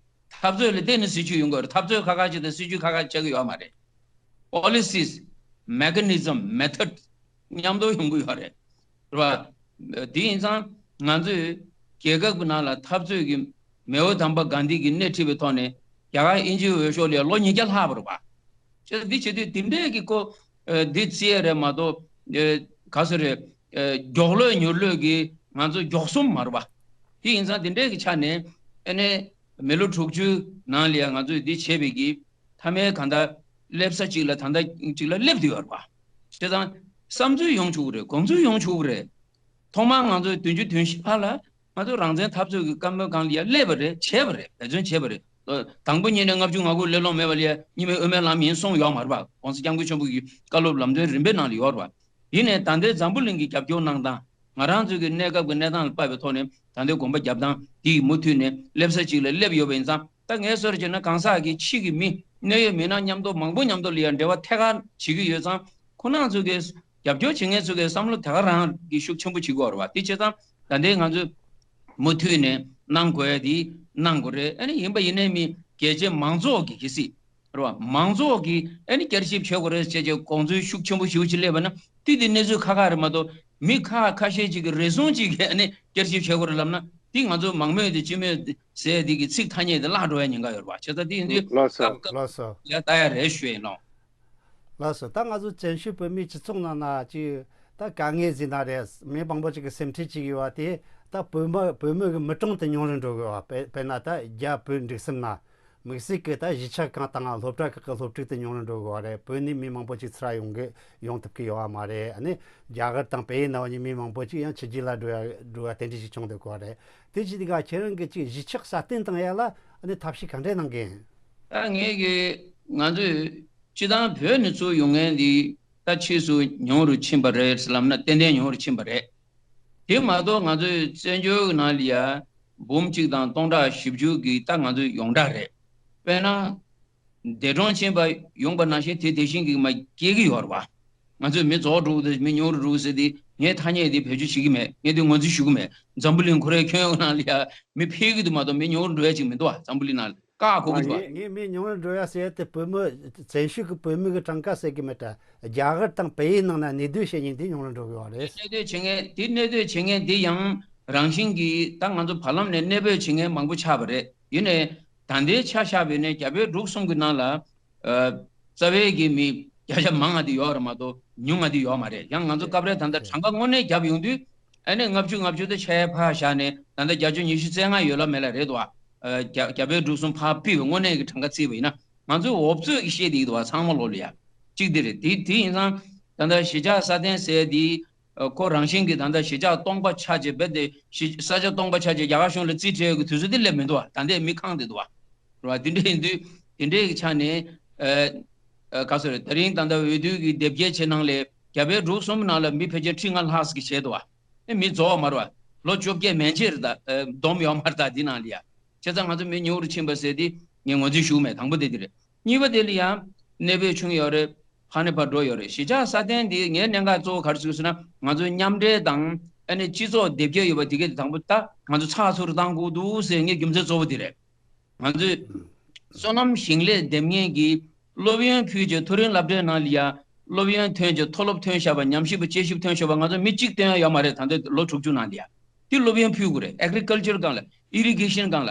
འཐབ་རྩོད་ལ་བརྟེན་ནས་སྲིད་བྱུས་ཡོང་གི་ཡོད་རེད། འཐབ་རྩོད་ཁ་ཁ་ཅིག་དང་སྲིད་བྱུས་ཁ་ཁ་ཆགས་ཀྱི་ཡོད་མ་རེད། Policies, mechanism, method མཉམ་དུ་ཡོང་གི་ཡོད་རེད། རེད་བ། དེ་ཡིན་ཙང་ང་ཚོས་རྒྱལ་ཁབ་ཀྱི་ནང་ལ་འཐབ་རྩོད་ཀྱི་མེའོ་དམ་པ་གྷན་དྷི་གིས་སྣེ་ཁྲིད་པའི་ཐོག་ནས་རྒྱ་གར་དབྱིན་ཇིའི་འོས་ཤོག་ལ་ལོ་ཉིས་བརྒྱ་ལྷག་པ་རེད་བ། ཅེས་འདི་བྱེད་དུས་འདི་འདྲས་ཀྱི་ཀོ་འདི་བརྩི་ཡས་རེད་མ་གཏོགས་ག་ཟེར་རེད། མགྱོགས་ལོས་མྱུར་ལོས་ཀྱི་ང་ཚོ་མགྱོགས་སོང་མ་རེད་བ། དེ་ཡིན་ཙང་འདི་འདྲས་ཀྱི་ཆ་ནས་ཨ་ནི་མི་ལོ་དྲུག་ཅུ་ནང་ལ་ཡང་ང་ཚོས་འདི་བྱས་པའི་གི་མཐའ་མའི་གང་ལྟར་སླེབས་ས་གཅིག་ལ་ད་ལྟ་གཅིག་ལ་སླེབས་བསྡད་ཡོད་རེད་བ། བྱས་ཙང་བསམ་ཚུལ་ཡོང་ཆོག་གི་རེད། དགོངས་ཚུལ་ཡོང་ཆོག་གི་རེད། ཐོག་མར་ང་ཚོས་བདུན་ཅུ་དོན་བཞི་བར་ལ་ང་ཚོ་རང་བཙན་འཐབ་རྩོད་ཀྱི་བཀའ་མོལ་སྒང་ལ་ཡ་སླེབས་པ་རེད། བྱས་པ་རེད། འབད་བརྩོན་བྱས་པ་རེད། དང་པོ་ཉིད་ནས་ལྔ་བཅུ་ང་དགུ་སླེབས་ལོང་མེད་པ་ལ་ཡ་གཉིས་མེད་དབུ་མའི་ལམ་ཡིན་གསུངས་ཡོད་མ་རེད་པ། ༸གོང་ས་༸སྐྱབས་མགོན་ཆེན་པོ་གི་བཀའ་སློབ་ལམ་སྟོན་རིམ་པའི་ནང་ལ་ཡོད་རེད་པ། ཡིན་ནའི་ད་ལྟའི་འཛམ་བུ་གླིང་གི་རྒྱབ་སྐྱོར་གནང་སྟངས་ང་རང་ཚོའི་གི་གནས་སྐབས་ཀྱི་གནས་སྟངས་ལ་དཔག་པའི་ཐོག་ནས་ད་ལྟའི་དགོངས་པ་རྒྱབ་སྟངས་འདི་ཡིས་མུ་མཐུད་ནས་སླེབས་ས་གཅིག་ལ་སླེབས་ཡོད་པ་ཡིན་ཙང་། ད་ངས་གསུངས་པ་བྱས་ན་གང་ཟག་གི་ཕྱི་གི་མི་གནད་ཡོད་མི་སྣ་མཉམ་དུ་མང་པོ་མཉམ་དུ་ལ་ཡང་འབྲེལ་བ་ཐད་ཀར་བྱེད་ཀྱི་ཡོད་ཙང་། ཁོང་རྣམ་ཚོ་གིས་རྒྱབ་སྐྱོར་བྱེད་མཁན་ཚོ་གིས་བསམ་བློ་དེ་ག་རང་གི་ཤུགས་ཆེན་པོ་བྱེད་དགོས་རེད་བ། དེ་བྱས་ཙང་ད་ལྟའི་ང་ཚོས་མུ་མཐུད་ནས་གནང་དགོས་ཡ་དེ་གནང་དགོས་རེད། ཨ་ནི་ཡིན་པ་ཡིན་ནའི་མི་རྒྱལ་སྤྱིའི་མང་ཚོགས་ཀྱི་གལ་སྲིད་རེད་བ། མང་ཚོགས་ཀྱིས་ཨ་ནི་བསྐྱར་ཞིབ་བྱེད་དགོས་རེད་ཅེས་ཀྱི་དགོངས་ཚུལ་ཤུགས་ཆེན་པོ་ཞེ་པོ་ཅིག་སླེབས་པ་ན། དེ་དེ་གནས་ཚུལ་ཁག་ཁག་རེད་མ་གཏོགས། མི་ཁག་ཁ་ཤས་ཅིག་གིས་རེ་ཟུང་ཅིག་གིས་ཨ་ནི་བསྐྱར་ཞིབ་བྱེད་དགོས་རེད་ལབ་ན། དེ་ང་ཚོ་མང་མོས་དེ་སྤྱི་མོས་དེ་ཟེར་དེ་གི་ཚིག་ཐ་སྙད་དེ་བརླག་འགྲོ་ཡ་ཉེན་ཁ་ཡོད་རེད་བ། བྱས་ཙང་དེ་ཡིན་དུས་ལགས་སོ། སྐབས་སྐབས་ལགས་སོ། ཡ་ལྟ་ཡ་རེད་ཞུ་ཡིན་ལོ། ལགས་སོ། ད་ང་ཚོ་བཙན་བྱོལ་བོད་མིའི་སྤྱི་ཚོགས་ནང་ན་ཅིག་ད་དཀའ་ངལ་ཟེར་ན་རེད། མི་མང་པོ་ཅིག་གི་སེམས་ཁྲལ་ཅིག་ཡོད་བ། དེ་ད་བོད་མི་བོད་མི་གི་མི་གྲངས་དེ་ཉུང་རུ་འགྲོ་གི་ཡོད་བ། དཔེ་དཔེར་ན་ད་རྒྱ་བོད་འགྲིག་སེམས་ན། དམིགས་བསལ་གྱི་ད་གཞིས་ཆགས་ཁག་དང་སློབ་གྲྭ་ཁག་གི་སློབ་ཕྲུག་དེ་ཉུང་རུ་འགྲོ་དགོས་པ་རེད། བོད་ནས་མི་མང་པོ་ཅིག་ཚུར་ཡོང་གི་ཡོང་ཐུབ་ཀྱི་ཡོད་པ་མ་རེད། ཨ་ནི་རྒྱ་གར་དང་བལ་ཡུལ་ནང་ནས་མི་མང་པོ་ཅིག་ཡང་ཕྱི་རྒྱལ་ལ་འགྲོ་ཡ་འགྲོ་བ་དེ་འདྲ་ཞིག་བྱུང་འདུག་གོ་རེད། དེ་ཅི་སྟེ་ག་ཁྱེད་རང་གིས་ཅིག་གཞིས་ཆགས་སྲ་བརྟན་བཏང་ཡ་ལ་ཨ་ནི་ཐབས་ཤེས་ག་འདྲས་གནང་གི་ཡིན། ད་ངས་གི་ང་ཚོས་སྤྱི་བཏང་བོད་ནས་ཚུར་ཡོང་མཁན་འདི་ད་ཕྱིས་སུ་ཉུང་རུ་ཕྱིན་པ་རེད་ལབ་ན་ཏན་ཏན་ཉུང་རུ་ཕྱིན་པ་རེད། དེ་མ་གཏོགས་ང་ཚོའི་བཙན་བྱོལ་གྱི་ནང་ལ་ཡ་འབུམ་གཅིག་དང་སྟོང་ཕྲག་བཞི་བཅུ་གི་ད་ང་ཚོའི་ཡོངས་གྲགས་རེད། དཔེར་ན། འདས་གྲོངས་ཕྱིན་པ་ཡོང་པ་ནང་བཞིན་དེ་དེ་བཞིན་གྱི་མ་སྐྱེ་གི་ཡོད་རེད་བ། ང་ཚོས་མི་རྫོགས་འགྲོ་གི་འདུག་མི་ཉུང་རུ་འགྲོ་གི་ཟེར་དེ་ངས་ཐ་སྙད་དེ་བེད་སྤྱོད་བྱེད་ཀྱི་མེད། ངས་དེ་ངོས་འཛིན་ཞུ་གི་མེད། འཛམ་བུ་གླིང་ཁོ་རའི་ཁྱོན་ཡོངས་ནང་ལ་ཡ་མི་འཕེལ་གི་འདུག་མ་གཏོགས་མི་ཉུང་རུ་འགྲོ་ཡ་ཅིག་མི་འདུག་བ། འཛམ་བུ་གླིང་ནང་ལ་བཀག་གོ་གི་འདུག་བ། ངས་ངས་མི་ཉུང་རུ་འགྲོ་ཡ་ཟེར་ཡ་དེ་བོད་མི་བཙན་བྱོལ་གྱི་བོད་མི་གི་གྲངས་ཀ་ཟེར་གི་མེད་དྲ། རྒྱ་གར་དང་བལ་ཡུལ་ནང་ན་གནས་སྡོད་བྱེད་མཁན་དེ་ཉུང་རུ་འགྲོ་གི་ཡོད་རེད། གནས་སྡོད་བྱེད་མཁན་དེ་གནས་སྡོད་བྱེད་མཁན་དེ་ཡང་རང་བཞིན་གྱིས་ད་ང་ཚོ་བར་ལམ་ནས་གནས་སྤོས་བྱེད་མཁན་མང་པོ་ཆགས་པ་རེད། ཡིན་ནའི། ད་ལྟའི་ཆ་བཞག་པ་ཡིན་ན་རྒྱ་བལ་འབྲུག་གསུམ་གྱི་ནང་ལ། ཨ། རྩ་བའི་གི་མི་བརྒྱ་ཆ་མང་ང་དེ་ཡོད་རེད་མ་གཏོགས་ཉུང་ང་དེ་ཡོད་མ་རེད། ཡང་ང་ཚོ་སྐབས་རེ་ད་ལྟ་གྲངས་ཀ་དངོས་གནས་བརྒྱབ་ཡོང་དུས་ཨ་ནི་ལྔ་བཅུ་ལྔ་བཅུ་དེ་ཆ་ཡ་ཕར་བཞག་ནས་ད་ལྟ་བརྒྱད་ཅུ་ཉི་ཤུ་རྩ་ལྔ་ཡོད་ལ་མེད་ལ་རེད་དོ། ཨ། རྒྱ་རྒྱ་བལ་འབྲུག་གསུམ་ཕར་ཕུད་པའི་དངོས་གནས་ཀྱི་གྲངས་ཀ་བརྩིས་པ་ཡིན་ན་ང་ཚོའི་འོབ་ཙོག་གི་བཤད་དེ་ཡིན་འདུག་བ། ཚང་མ་ལོག་ལ་ཡ། གཅིག་དེ་རེད། དེ་དེ་ཡིན་ཙང་ད་ལྟ་གཞིས་ཆགས་སྲ་བརྟན་ཟེར་དེ་ཁོ་རང་བཞིན་གྱིས་ད་ལྟ་གཞིས་ཆགས་སྟོང་པ་ཆགས་བྱས་རྦད་དེ་གཞིས་ས་ཆ་སྟོང་པ་ཆགས་བྱས་རྒྱ་གར་གཞུང་ལ་རྩིས་སྤྲད་ཡོད་ཀྱི་དུས་ཚོད་དེ་སླེབས་མི་འདུག་བ། ད་ལྟའི་མི་ཁེངས་བསྡད་འདུག་བ། རེད་བ། དེ་འདྲ་ཡིན་དུས་དེ་འདྲའི་གི་ཆ་ནས་ཨ་ཨ་ག་ཚོད་རེད། ད་རིང་ད་ལྟ་འོས་བསྡུ་གི་དེབ་སྐྱེལ་བྱེད་ནང་ལས་རྒྱ་བལ་འབྲུག་གསུམ་ནང་ལ་མི་ཕལ་ཆེར་ཁྲི་ལྔ་ལྷག་ཙམ་གྱིས་བྱས་འདུག་བ། ཨེ་མི་རྫོགས་པ་མ་རེད་བ། ལོ་བཅོ་བརྒྱད་མན་ཆད་རེད་ད། ཨ་བསྡོམས་ཡོད་མ་རེད་ད་འདི་ནང་ལ་ཡ། བྱས་ཙང་ང་ཚོ་མི་ཉུང་རུ་ཕྱིན་པ་ཟེར་དེ་ངས་ངོས་འཛིན་ཞུ་གི་མེད། དང་པོ་དེ་དེ་རེད། གཉིས་པ་དེ་ལ་ཡང་གནས་སྤོས་བྱུང་ཡོད་རེད། ཕ་ནས་ཕར་འགྲོ་ཡོད་རེད། གཞིས་ཆགས་སྲ་བརྟན་དེ་ངའི་གནད་འགག་གཙོ་བོ་ག་རེ་བཟོས་ཟེར་ན་ང་ཚོའི་མཉམ་འབྲེལ་དང་ཨ་ནི་སྤྱི་ཚོགས་དེབ་སྐྱེལ་ཡོད་པ་དེ་གས་དེ་དང་པོ་ད་ང་ཚོ་ཚགས་ཚུད་རུ་བཏང་དགོས་འདུག་ཟེར་ངའི་རྒྱུ་མཚན་གཙོ་བོ་དེ་རེད། ང་ཚོས་སོ་ནམ་ཞིང་ལས་འདེམས་མཁན་གྱི་སློབ་ཡོན་ཕུལ་རྗེས་མཐོ་རིམ་སློབ་གྲྭའི་ནང་ལ་ཡ་སློབ་ཡོན་ཐོན་རྗེས་མཐོ་སློབ་ཐོན་བཞག་པ་ཉམས་ཞིབ་པ་དཔྱད་ཞིབ་ཐོན་བཞག་པ་ང་ཚོ་མི་གཅིག་བཏོན་ཡ་ཡོད་མ་རེད། ད་ལྟ་ལོ་དྲུག་ཅུ་ནང་ལ་ཡ་དེ་སློབ་ཡོན་ཕུལ་དགོས་རེད། ཨེག་རི་ཀལ་ཅར་སྒང་ལ་ཨི་རི་གེ་ཤན་སྒང་ལ་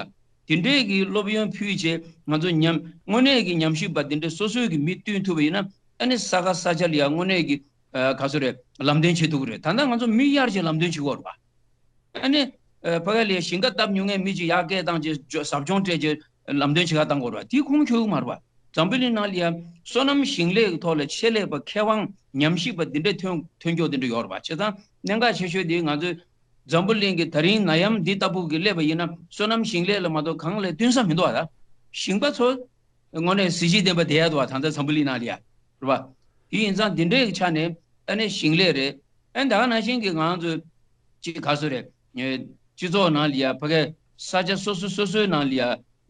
དེ་འདྲས་ཀྱི་སློབ་ཡོན་ཕུལ་རྗེས་ང་ཚོ་ཉམས་དངོས་གནས་ཀྱི་ཉམས་ཞིབ་པ་དེ་འདྲས་སོ་སོའི་གི་མི་བསྟུན་ཐུབ་པ་ཡིན་ན་ཨ་ནི་ས་ཁ་ས་ཆ་ལ་ཡ་དངོས་གནས་ཀྱི་ཨ་ག་ཚོད་རེད་ལམ་སྟོན་བྱེད་ཐུབ་ཀྱི་རེད། ད་ལྟ་ང་ཚོ་མི་གཡར་རྗེས་ལམ་སྟོན་བྱེད་དགོས་རེད་པ། ཨ་ནི། ཨ་ཕ་གི་ལ་ཞིང་ཁ་བཏབ་མྱོང་མཁན་མི་གཅིག་ཡར་སྐད་བཏང་རྗེས་ཟབ་སྦྱོང་སྤྲད་རྗེས་ལམ་སྟོན་བྱེད་ག་བཏང་དགོས་རེད་པ། དེ་ཁུངས་འཁྱོལ་གི་མ་རེད་པ། འཛམ་བུ་གླིང་ནང་ལ་ཡ་སོ་ནམ་ཞིང་ལས་ཀྱི་ཐོག་ལ་ཆེད་ལས་པ་མཁས་དབང་ཉམས་ཞིབ་པ་འདི་འདྲའི་ཐོན་ཐོན་སྐྱོད་འདི་འདྲ་ཡོད་རེད་པ། བྱས་ཙང་གནད་འགག་ཆེ་ཤོས་འདི་ང་ཚོའི་འཛམ་བུ་གླིང་གི་ད་རིང་ནད་ཡམས་འདི་ལྟ་བུ་གི་སླེབས་པ་ཡིན་ན་སོ་ནམ་ཞིང་ལས་ལ་མ་གཏོགས་གང་ལ་བསྟུན་ས་མི་འདུག་ཨ། ད་ཞིང་པ་ཚོ། དངོས་གནས་གཟི་བརྗིད་ལྡན་པ་བསྡད་ཡ་འདུག་བ། ད་ལྟ་འཛམ་བུ་གླིང་ནང་ལ་ཡ། རེད་བ། དེ་ཡིན་ཙང་འདི་འདྲའི་ཆ་ནས་ཨ་ནི་ཞིང་ལས་རེད། ཨ་ནི་ད་ག་ནང་བཞིན་གྱི་ང་ཚོ་ཅིག་ག་ཚོད་རེད། ཨེ་སྤྱི་ཚོགས་ནང་ལ་ཡ་ཕ་གི་ས་ཆ་སོ་སོ་སོ་སོའི་ནང་ལ་ཡ་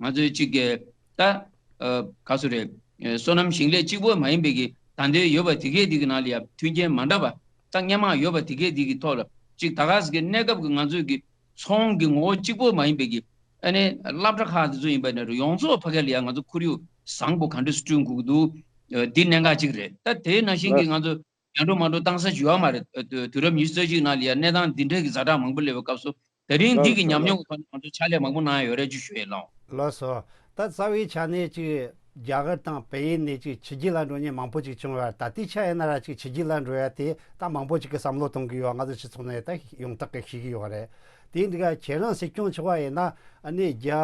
ང་ཚོའི་ཅིག་གི་ད་ཨ་ག་ཚོད་རེད། ཨེ་སོ་ནམ་ཞིང་ལས་གཅིག་པོ་མ་ཡིན་པའི་གི་ད་ལྟའི་ཡོད་པ་དེ་གས་དེ་གི་ནང་ལ་ཡ་མཐུན་རྐྱེན་མ་འདྲ་བ་ད་སྔོན་མ་ཡོད་པ་དེ་གས་དེ་གི་ཐོག་ལ་ཅིག་ད་ག་ཟེ་གི་གནས་སྐབས་ཀྱི་ང་ཚོའི་གི་ཚོང་གི་ངོ་བོ་གཅིག་པོ་མ་ཡིན་པའི་གི་ཨ་ནི་སློབ་གྲྭ་ཁག་དེ་ཚོ་ཡིན་པ་ནས་རུ་ཡོངས་རྫོགས་ཕ་གི་ལ་ཡ་ང་ཚོ་ཁོར་ཡུག་བཟང་པོ་ག་འདྲ་སེ་བསྐྲུན་དགོས་ཀྱི་འདུག་ཨ་འདི་གནད་འགག་ཅིག་རེད། ད་དེའི་ནང་བཞིན་གྱི་ང་ཚོ་ཡར་འགྲོ་མར་འགྲོ་བཏང་ས་ཅིག་ཡོད་མ་རེད། ཨ་དུས་དུས་རབས་ཉི་ཤུ་རྩ་གཅིག་ནང་ལ་ཡ་གནས་སྟངས་འདི་འདྲའི་གི་ཛ་དྲག་མང་པོ་སླེབས་པའི་སྐབས་སུ་ད་རིང་འདི་གི་ཉམས་མྱོང་གི་ཐོག་ནས་ང་ཚོ་ཕྱག་ལས་མང་པོ་གནང་ཡ་ཡོད་རེད་ཅེས་ཞུ་ཡས་ལགས། ལགས་སོ། ད་རྩ་བའི་ཆ་ནས་ཅིག་རྒྱ་གར་དང་བལ་ཡུལ་ནས་ཅིག་ཕྱི་རྒྱལ་ལ་འགྲོ་མཁན་མང་པོ་ཅིག་བྱུང་བ་ད་ལྟའི་ཆ་ཡིན་ན་ར་ཅིག་ཕྱི་རྒྱལ་ལ་འགྲོ་ཡ་དེ་ད་མང་པོ་ཅིག་གི་བསམ་བློ་གཏོང་གི་ཡོད། ང་ཚོ་སྤྱི་ཚོགས་ནས་ད་ཡོངས་གྲགས་གི་ཤེས་ཀྱི་ཡོད་རེད། དེ་འདི་ག་ཁྱེད་རང་སྲིད་སྐྱོང་ཆགས་པ་ཡིན་ན་ཨ་ནི་རྒྱ་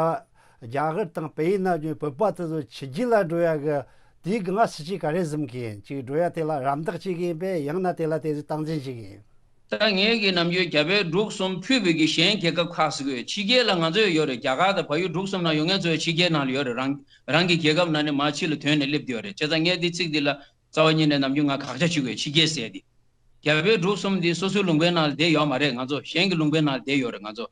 རྒྱ་གར་དང་བལ་ཡུལ་ན་བཞུགས་བོད་པ་དེ་ཚོ་ཕྱི་རྒྱལ་ལ་འགྲོ་ཡ་གི་དེའི་གི་ང་སྲིད་ཇུས་ག་རེ་བཟུང་གི་ཡིན། ཅིག་འགྲོ་ཡ་དེ་ལ་རམ་འདེགས་བྱེད་ཀྱི་ཡིན་པས་ཡང་ན་དེ་ལ་དེ་ཚོ་སྟངས་འཛིན་བྱེད་ཀྱི་ཡིན། ད་ངས་ཀྱི་ནམ་རྒྱུན་རྒྱ་བལ་འབྲུག་གསུམ་ཕུད་པའི་གི་གཞན་རྒྱལ་ཁབ་ཁག་ཟེར་གི་ཡོད། ཕྱི་རྒྱལ་ལ་ང་ཚོ་ཡོད་རེད། རྒྱ་གར་དང་བལ་ཡུལ་འབྲུག་གསུམ་ནང་ཡོད་མཁན་ཚོ་ཕྱི་རྒྱལ་ནང་ལ་ཡོད་རེད། རང་རང་གི་རྒྱལ་ཁབ་ནང་ནས་མར་ཕྱི་ལ་ཐོན་ནས་སླེབས་བསྡད་ཡོད་རེད། བྱས་ཙང་ངས་འདི་ཚིག་འདི་ལ་རྩ་བ་ཉིད་ནས་ནམ་རྒྱུན་ང་དགག་བྱ་བྱེད་དགོས། ཕྱི་རྒྱལ་ཟེར་དེ་རྒྱ་བལ་འབྲུག་གསུམ་འདི་སོ་སོའི་ལུང་པའི་ནང་ལ་བསྡད་ཡོད་མ་རེད། ང་ཚོ་གཞན་གྱི་ལུང་པའི་ནང་ལ་བསྡད་ཡོད་རེད། ང་ཚོ་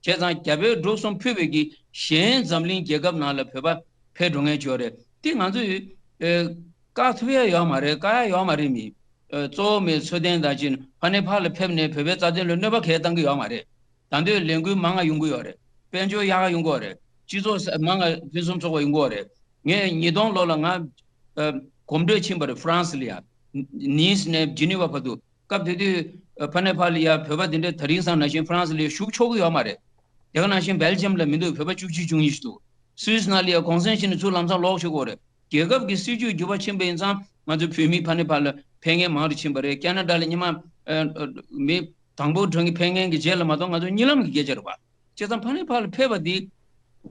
བྱས་ཙང་རྒྱ་བལ་འབྲུག་གསུམ་ཕུད་པའི་གི་གཞན་འཛམ་གླིང་རྒྱལ་ཁབ་ནང་ལ་བོད་པ་ཕེབས་འགྲོ་མཁན་ཅིག་ཡོད་རེད། དེ་ང་ཚོས་ཨེ་བཀག་ཐུབ་ཡ་ཡོད་མ་རེད། བཀག་ཡ་ཡོད་མ་རེད། མི་ཨེ་གཙོ་བོ་མི་འཚོ་རྟེན་དང་ཅིག་ཕ་ནས་ཕར་ལ་ཕེབས་ནས་བོད་པའི་རྩ་དོན་ལ་གནོད་པ་གང་ཡང་བཏང་གི་ཡོད་མ་རེད། ད་འདོད་ལས་འགུལ་མང་ང་ཡོང་གི་ཡོད་རེད། དཔལ་འབྱོར་ཡག་ག་ཡོང་གི་ཡོད་རེད། སྤྱི་ཚོགས་ས་མང་ང་ཕུན་སུམ་ཚོགས་པ་ཡོང་གི་ཡོད་རེད། ངས་ཉིས་སྟོང་ལོ་ལ་ང་ཨ་གོམ་བགྲོད་ཕྱིན་པ་རེད། ཧྥ་རན་སི་ལ་ཡ། ནིས་ནས་ཇི་ནི་ཝ་བར་དུ། སྐབས་དེ་དུས་ཨ་ཕ་ནས་ཕར་ལ་ཡ་བོད་པ་དེ་འདྲས་ད་རིང་སང་ནང་བཞིན་ཧྥ་རན་སི་ལ་ཡ་བཞུགས་ཆོག་གི་ཡོད་མ་རེད། དེ་ག་ནང་བཞིན་སྦེལ་ཇམ་ལ་མི་འདུག་བོད་པ་བཅུ་གཅིག་བཅུ་གཉིས་ཤིག་འདུག་སུད་སི་ནང་ལ་ཡ་གུང་སེང་བྱས་ནས་ཚུར་ལམ་སང་ལོག་ཆོག་གི་ཡོད་རེད། རྒྱལ་ཁབ་ཀྱི་སྲིད་ཇུས་འགྱུར་བ་ཕྱིན་པ་ཡིན་ཙང་ང་ཚོ་བོད་མི་ཕ་ནས་ཕར་ལ་ཕེབས་མཁན་མང་རུ་ཕྱིན་པ་རེད། ཁེ་ན་ཌ་ལ་སྔོན་མ་ཨ་ཨ་མི་དང་པོ་གྲངས་ཀྱི་ཕེབས་མཁན་གྱི་རྗེས་ལ་མ་གཏོགས་ང་ཚོ་གཉིད་ལམ་གྱི་སྐད་ཆ་རེད་པ། བྱས་ཙང་ཕ་ནས་ཕར་ལ་ཕེབས་པ་འདི་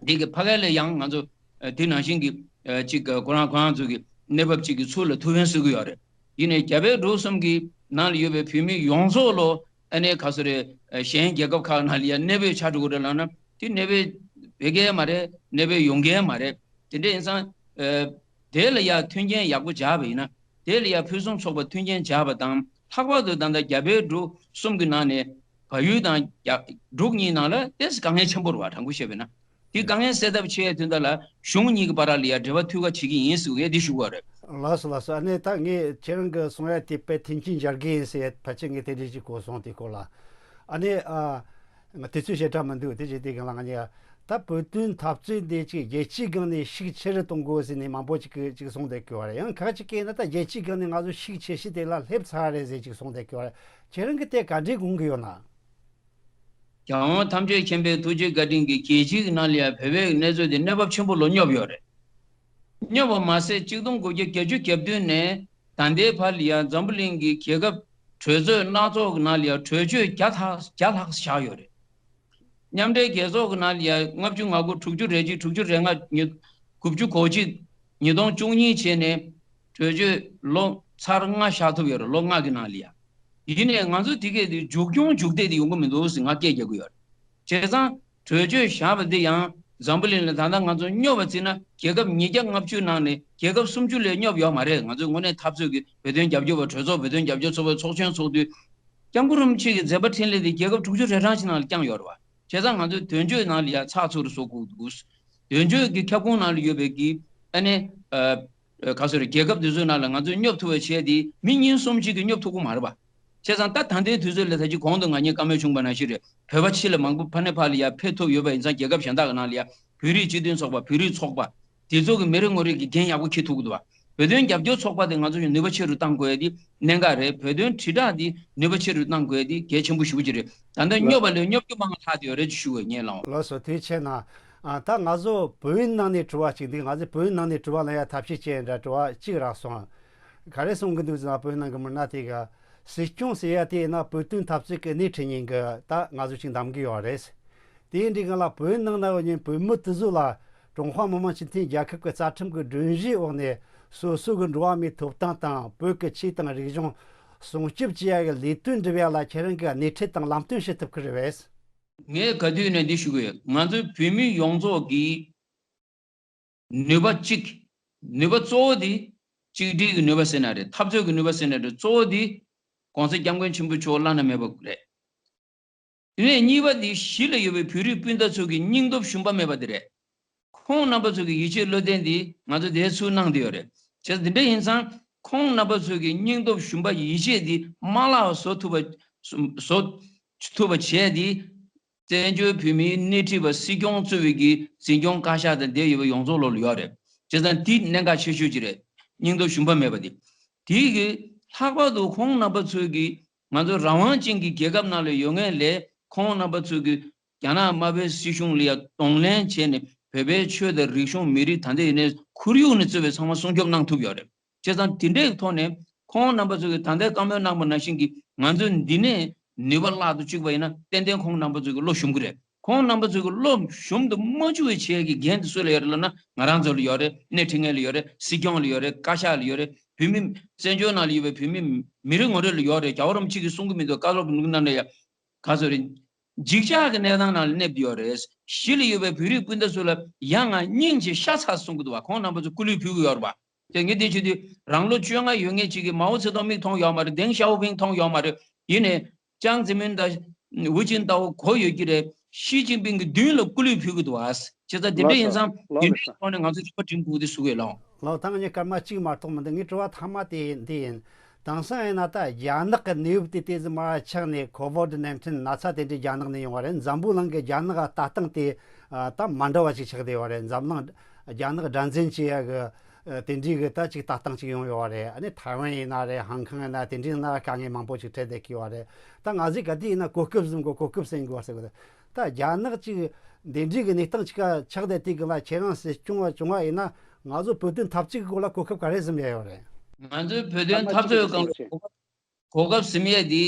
འདི་གི་ཕ་གི་ལ་ཡང་ང་ཚོ་ཨ་འདི་ནང་བཞིན་གྱི་ཨ་ཅིག་ཁོ་རང་ཁོ་རང་ཚོ་གི་གནས་བབ་ཅིག་གི་ཚུལ་ལ་ཐུགས་ཕན་གསོས་ཀྱི་ཡོད་རེད། ཡིན་ནའི་རྒྱ་བལ་འབྲུག་གསུམ་གྱི་ནང་ལ་ཡོད་པའི་བོད་མི་ཡོངས་རྫོགས་ལོ་ཨ་ནེ་ག་སོ་རེད། ཨ་གཞན་རྒྱལ་ཁབ་ཁག་ནང་ལ་ཡང་གནས་སྤོས་ཆགས་འགྲོ་གི་རེད་ལབ་ན་དེ་གནས་སྤོས་བྱེད་མཁན་མ་རེད། གནས་སྤོས་ཡོང་མཁན་མ་རེད། དེ་འདྲ་ཡིན་ཙང་ཨ་དེ་ལ་ཡང་མཐུན་རྐྱེན་ཡག་པོ་སྦྱར་བ་ཡིན་ན་དེ་ལ་ཡང་ཕུན་སུམ་ཚོགས་པ་མཐུན་རྐྱེན་སྦྱར་བ་དང་ལྷག་པར་དུ་ད་ལྟ་རྒྱ་བལ་འབྲུག་གསུམ་གྱི་ནང་ནས་བལ་ཡུལ་དང་རྒྱ་འབྲུག་གཉིས་ནང་ལ་ཏོག་ཙམ་དཀའ་ངལ་ཆེན་པོ་རེད་བ། དྲང་པོ་བཤད་པ་ཡིན་ན་དེ་དཀའ་ངལ་སེལ་ཐབས་བྱེད་ཡའི་དོན་དག་ལ་གཞུང་གཉིས་ཀྱི་བར་ལ་ཡང་འབྲེལ་བ་མཐུད་ཁ་བྱེད་ཀྱི་ཡིན་ཟེར་ངས་འདི་ཞུ་དགོས་རེད། ལགས་སོ་ལགས་སོ། ཨ་ནེ་ད་ངས་ཁྱེད་རང་གི་གསུང་ཡ་དེ་དཔེ་མཐུན་རྐྱེན་སྦྱར་གི་ཡིན་ཟེར་ཕལ་ཆེར་ངས་དེ་འདྲ་ཞིག་གོ་སོང་དེ་སྐོར་ལ། ཨ་ནེ་ཨ། ང་དུས་ཚོད་ཞེ་དྲག་མི་འདུག་དེ་བྱས་དེ་གང་ལ་ང་གཉིས་ད་བོད་དོན་འཐབ་རྩོད་འདི་ཅིག་རྒྱལ་སྤྱིའི་སྒང་ནས་ཤུགས་ཆེ་རུ་གཏོང་དགོས་ཟེར་ནས་མང་པོ་ཅིག་གིས་ཅིག་གསུངས་བསྡད་ཀྱི་ཡོད་རེད། ཡང་ཁ་ཅིག་གིས་ན་ད་རྒྱལ་སྤྱིའི་སྒང་ནས་ང་ཚོ་ཤུགས་ཆེ་ཤོས་དེ་ལ་སླེབས་ཚར་རེད་ཟེར་ཅིག་གསུངས་བསྡད་ཀྱི་ཡོད་རེད། ཁྱེད་རང་གིས་དེ་ག་འདྲས་དགོངས་ཀྱི་ཡོད་ན། རྒྱལ་དབང་ཐམས་ཅད་མཁྱེན་པའི་ཐུགས་རྗེ་བཀའ་དྲིན་གྱིས་རྒྱལ་སྤྱིའི་གི་ནང་ལ་ཡང་བོད་པའི་གནས་ཚུལ་དེ་གནས་བབ་ཆེན་པོ་ལ་སྙོབ་ཡོད་རེད། སྙོབ་པ་མ་ཟད་གཅིག་སྟོང་དགུ་བརྒྱ་བརྒྱད་ཅུ་གྱ་བདུན་ནས་ད་ལྟའི་བར་ལ་ཡང་འཛམ་བུ་གླིང་གི་རྒྱལ་ཁབ་གྲོས་ཚོགས་སྣ་ཚོགས་ཀྱི་ནང་ལ་ཡང་གྲོས་ཆོད་བརྒྱ་ལྷག་བརྒྱ་ལྷག་བཞག་ཡོད་རེད། མཉམ་འབྲེལ་རྒྱལ་ཚོགས་ཀྱི་ནང་ལ་ཡང་ལྔ་བཅུ་ང་དགུ་དྲུག་ཅུ་རེ་གཅིག་དྲུག་ཅུ་རེ་ལྔ་ཉི་དགུ་བཅུ་གོ་གཅིག་ཉིས་སྟོང་བཅུ་གཉིས་བྱས་ནས་ གྲོས་ཆོད་ལོ་ཚར་ལྔ་བཞག་ཐུབ་ཡོད་རེད། ལོ་ལྔ་གི་ནང་ལ་ཡ། ཡིན་ནའི་ང་ཚོ་དེ་གས་དེ་མཇུག་སྐྱོང་མཇུག་བསྡད་དེ་ཡོང་གི་མི་འདུག་ཟེར་ང་སྐད་རྒྱག་གི་ཡོད་རེད། བྱས་ཙང་གྲོས་ཆོད་བཞག་པ་འདི་ཡང་འཛམ་བུ་གླིང་ལ་ད་ལྟ་ང་ཚོ་སྙོབ་པ་བརྩིས་ན་རྒྱལ་ཁབ་ཉིས་བརྒྱ་ལྔ་བཅུ་ནང་ནས་རྒྱལ་ཁབ་སུམ་ཅུ་ལས་སྙོབ་ཡོད་མ་རེད། ང་ཚོའི་དངོས་གནས་འཐབ་རྩོད་ཀྱི་བོད་དོན་རྒྱབ་སྐྱོར་བ་གྲོས་ཚོགས་བོད་དོན་རྒྱབ་སྐྱོར་ཚོགས་པའི་ཚོགས་ཆེན་ཚོགས་དུས་སྐྱབས་མགོན་རིན་པོ་ཆེ་གི་མཛད་པ་འཕྲིན་ལས་དེ་རྒྱལ་ཁབ་དྲུག་ཅུ་རེ་གྲངས་ཤིག་ནང་ལ་བསྐྱངས་ཡོད་རེད་བ། བྱས་ཙང་ང་ཚོས་དོན་གཅོད་ནང་ལ་ཡ་ཚགས་ཚུད་རུ་བཟོ་དགོས་འདུག་དོན་གཅོད་ཀྱི་ཁྱབ་ཁོངས་ནང་ལ་ཡོད་པའི་གི་ཨ་ནི་ཨ་ག་ཟེར་རྒྱལ་ཁབ་དེ་ཚོའི་ནང་ལ་ང་ཚོས་སྙོབ་ཐུབ་པ་བྱས་ཏེ་མི་གཉིས་གསུམ་ཅིག་གིས་སྙོབ་ཐུབ་ཀྱི་མ་རེད་པ། བྱས་ཙང་ད་ད་ལྟའི་དུས་ཚོད་ལ་ད་ཅི་གོང་དུ་ང་གཉིས་བཀའ་མོལ་བྱུང་པ་ནང་བཞིན་རེད། བོད་པ་ཕྱི་ལ་མང་པོ་ཕ་ནས་ཕ་ལ་ཡ་ཕེབས་ཐུབ་ཡོད་པ་ཡིན་ཙང་རྒྱལ་ཁབ་གཞན་དག་གི་ནང་ལ་ཡ་བོད་རིགས་སྤྱི་མཐུན་ཚོགས་པ། བོད་རིགས་ཚོགས་པ། དེ་ཚོ་གི་མི་རེ་ངོ་རེ་གི་འགན་ཡག་པོ་འཁྱེར་ཐུབ་ཀྱི་འདུག་བ། བོད་དོན་རྒྱབ་སྐྱོར་ཚོགས་པ་དེ་ང་ཚོ་ནུས་པ་ཆེ་རུ་གཏང་དགོས་ཡ་དེ་གནད་འགག་རེད། བོད་དོན་དྲིལ་བསྒྲགས་དེ་ནུས་པ་ཆེ་རུ་གཏང་དགོས་ཡ་དེ་གལ་ཆེན་པོ་ཞེ་པོ་ཅིག་རེད། ད་ལྟ་ལ། སྙོབ་པ་ལས་སྙོབ་རྒྱུ་མང་ལྷག་བསྡད་ཡོད་རེད་ཅེས་ཞུ་དགོས་ངས་ལགས། ལགས་སོ། ཐུགས་རྗེ་ཆེ་གནང་། ཨ། ད་ང་ཚོ་བོད་ཡིག་ནང་ནས་དྲི་བ་གཅིག་འདུག་ང་ཚོས་བོད་ཡིག་ནང་ནས་དྲི་བ་ལ་ཡ་ཐབས་ཤེས་བྱས་འདྲ་དྲི་བ་གཅིག་རག་སོང་། ག་རེ་གསུང་གི་འདུག་ཟེར་ན་བོད་ནང་གི་མི་སྣ་དེ་ག་སྲིད་སྐྱོང་ཟེར་ཡ་དེ་ཡིན་ན་བོད་དོན་འཐབ་རྩོད་ཀྱི་སྣེ་ཁྲིད་མཁན་གྱི་ད་ང་ཚོ་ཅིག་འདེམས་གི་ཡོད་རེད། དེའི་འགྲིག་ང་ལ་བོད་ནང་ན་ཡོད་མཁན་བོད་མི་དེ་ཚོ་ལ་ཀྲུང་ཧྭ་མི་དམངས་སྤྱི་མཐུན་རྒྱལ་ཁབ་ཀྱི་རྩ་ཁྲིམས་ཀྱི་སྒྲོམ་གཞིའི་འོག་ནས་སོ་སོ་གི་འགྲོ་བ་མིའི་ཐོབ་ཐང་དང་བོད་ཀྱི་ཆོས་དང་རིག་གཞུང་སྲུང་སྐྱོབ་བྱེད་ཡ་གི་ལས་དོན་སྒྲུབ་ཡ་ལ་ཁྱེད་རང་གིས་སྣེ་ཁྲིད་དང་ལམ་སྟོན་བྱེད་ཐུབ་ཀྱི་རེད་པས། ངས་ག་དུས་ནས་འདི་ཞུ་གི་ཡོད། ང་ཚོའི་བོད་མི་ཡོངས་རྫོགས་ཀྱི་ནུས་པ་གཅིག་ནུས་པ་གཙོ་བོ་དེ་གཅིག་སྒྲིལ་གྱི་ནུས་པ་ཟེར་ན་རེད། འཐབ་རྩོད་ཀྱི་ནུས་པ་ཟེར་ན་རེད། གཙོ་བོ་དེ་༸གོང་ས་༸སྐྱབས་མགོན་ཆེན་པོ་མཆོག་བླ་ན་མེད་པ་རེད། དེ་ནས་གཉིས་པ་དེ་གཞི་ལ་ཡོད་པའི་བོད་རིགས་སྤུན་ཟླ་ཚོ་གི་སྙིང་སྟོབས་ཞུམ་པ་མེད་པ་དེ་རེད། ཁོང་རྣམ་པ་ཚོ་གི་ཡིད་ཆེས་བློ་བརྟན་དེ་ང་ཚོ་དེ་ཚུར་གནང་བསྡད་ཡོད་རེད། བྱས་ཙང་དེ་འདྲ་ཡིན་ཙང་ཁོང་རྣམ་པ་ཚོ་གི་སྙིང་སྟོབས་ཞུམ་པ་ཡིད་ཆེས་དེ་མ་བརླག་པ་བཟོ་ཐུབ་པ་བཟོ་ཐུབ་པ་བྱས་ཏེ། བཙན་བྱོལ་བོད་མིའི་སྣེ་ཁྲིད་པ་སྲིད་སྐྱོང་གཙོས་པའི་གི་འཛིན་སྐྱོང་བཀའ་ཤག་དང་འདིར་ཡོད་པ་ཡོངས་རྫོགས་ལོགས་ལ་ཡོད་རེད། བྱས་ཙང་འདི་གནད་འགག་ཆེ་ཤོས་ཅིག་རེད། སྙིང་སྟོབས་ཞུམ་པ་མེད་པ་དེ། དེའི་གི་ལྷག་པར་དུ་ཁོང་རྣམ་པ་ཚོས་གི་ང་ཚོ་རང་དབང་ཅན་གྱི་རྒྱལ་ཁབ་ནང་ལ་ཡོད་མཁན་ལས་ཁོང་རྣམ་པ་ཚོས་གི་རྒྱ་ནག་དམར་པོའི་སྲིད་གཞུང་ལ་ཡ་གདོང་ལེན་བྱས་ནས་བོད་པའི་ཆོས་དང་རིག་གཞུང་མི་རིགས་ད་ལྟ་ཡིན་ནའི་ཁོར་ཡུག་ནས་གཙོས་པའི་ཚང་མ་སྲུང་སྐྱོབ་གནང་ཐུབ་ཡོད་རེད། བྱས་ཙང་དེ་འདྲའི་ཐོག་ནས་ཁོང་རྣམ་པ་ཚོ་གིས་ད་ལྟའི་བཀའ་མོལ་གནང་པ་ནང་བཞིན་གྱི་ང་ཚོས་འདི་ནས་ནུས་པ་བརླག་ཏུ་བཅུག་པ་ཡིན་ན་ཏན་ཏན་ཁོང་རྣམ་པ་ཚོ་གི་བློ་ཞུམ་གི་རེད། ཁོང་རྣམ་པ་ཚོ་གི་བློ་ཞུམ་དུ་མ་བཅུག་པའི་ཆེད་ཀྱི་འགན་དེ་སུ་ལ་ཡོད་རེད་ལབ་ན་ང་རང་ཚོ་ལ་ཡོད་རེད། སྣེ་ཁྲིད་མཁན་ལ་ཡོད་རེད། སྲིད་སྐྱོང་ལ་ཡོད་རེད། བཀའ་ཤག་ལ་ཡོད་རེད། བོད་མི་བཙན་བྱོལ་ནང་ལ་ཡོད་པའི་བོད་མི་མི་རེ་ངོ་རེ་ལ་ཡོད་རེད། རྒྱལ་བ་རིན་པོ་ཆེ་གིས་གསུང་གི་མི་འདུག་བཀའ་སློབ་ནང་ལ་ཡ་ག་ཚོད་རེད། འཇིགས་ཆགས་ཀྱི་གནས་སྟངས་ནང་ལ་གནས་བསྡད་ཡོད་རེད། གཞི་ལ་ཡོད་པའི་བོད་རིགས་སྤུན་ཟླ་ཚོ་ལ་ཡ་ང་སྙིང་རྗེ་ཤ་ཚ་གསུང་གི་འདུག་བ། ཁོང་རྣམ་པ་ཚོ་སྐུ་ལུས་ཕུལ་གི་ཡོད་རེད་བ། དེ་ངས་དེ་བྱེད་དུས་རང་ལོ་བཅོ་ལྔ་ཡོད་མཁན་ཅིག་གིས་མའོ་ཙེ་ཏུང་མིག་མཐོང་ཡོད་མ་རེད། ཏེང་ཞའོ་ཕིང་མཐོང་ཡོད་མ་རེད། ཡིན་ནའི་ཅང་ཙེ་མིན་དང་ཝུ་ཅིན་ཏའོ་གོ་ཡོད་ཀྱི་རེད། ཞི་ཅིན་ཕིང་གི་མདུན་ལ་སྐུ་ལུས་ཕུལ་གི་འདུག་བ། བྱས་ཙང་དེ་འདྲ་ཡིན་ཙང་དེ་འདྲའི་ཐོག་ནས་ང་ཚོ་ཚོགས་པ་འགྲིམ་དགོས་དེ་སུ་གས་ལོང་། ལགས། ད་ངས་སྐར་མ་གཅིག་མ་གཏོགས་མི་འདུག་ངའི་དྲི་བ་མཐའ་མ་དེ་འདི་ཡིན། དེང་སང་ཡིན་ན་ད་རྒྱ་ནག་གི་གནས་བབ་དེ་ཏོག་ཙམ་མར་ཆག་ནས་ཁོ་ཝིད་ནན་ཏིན་ན་ཚ་དེ་འདྲའི་རྒྱ་ནག་ནས་ཡོང་བ་རེད། འཛམ་བུ་གླིང་གི་རྒྱ་ནག་ལྟ་སྟངས་དེ་ད་མ་འདྲ་བ་ཅིག་ཆགས་བསྡད་ཡོད་རེད། འཛམ་གླིང་རྒྱ་ནག་དགྲར་འཛིན་བྱེད་ཡ་གི་དེ་འདྲའི་གི་ད་ཅིག་ལྟ་སྟངས་ཅིག་ཡོང་ཡོད་རེད། ཨ་ནི་ཐའེ་ཝན་ཡིན་ན་རེད། ཧང་ཀང་ཡིན་ན་དེ་འདྲའི་ན་དཀའ་ངལ་མང་པོ་ཅིག་འཕྲད་བསྡད་ཀྱི་ཡོད་རེད། ད་ང་ཚོས་ག་དུས་ཡིན་ན་གོ་སྐབས་ཟིན་དགོས། གོ་སྐབས་ཟིན་དགོས་ཟེར་གི་རེད། ད་རྒྱ་ནག་ཅིག་འདི་འདྲའི་གི་གནས་སྟངས་ཅིག་ག་ཆགས་བསྡད་དུས་གི་ལ་ཁྱེད་རང་སྲིད་སྐྱོང་བ་བྱུང་བ་ཡིན་ན་ང་ཚོ་བོད་དོན་འཐབ་རྩོད་ཀྱི་སྐོར་ལ་གོ་སྐབས་ག་རེ་ཟིན་ཡོད་རེད། ང་ཚོའི་བོད་དོན་འཐབ་རྩོད་སྒང་ལ་གོ་སྐབས་གོ་སྐབས་ཟིན་ཡས་དེ་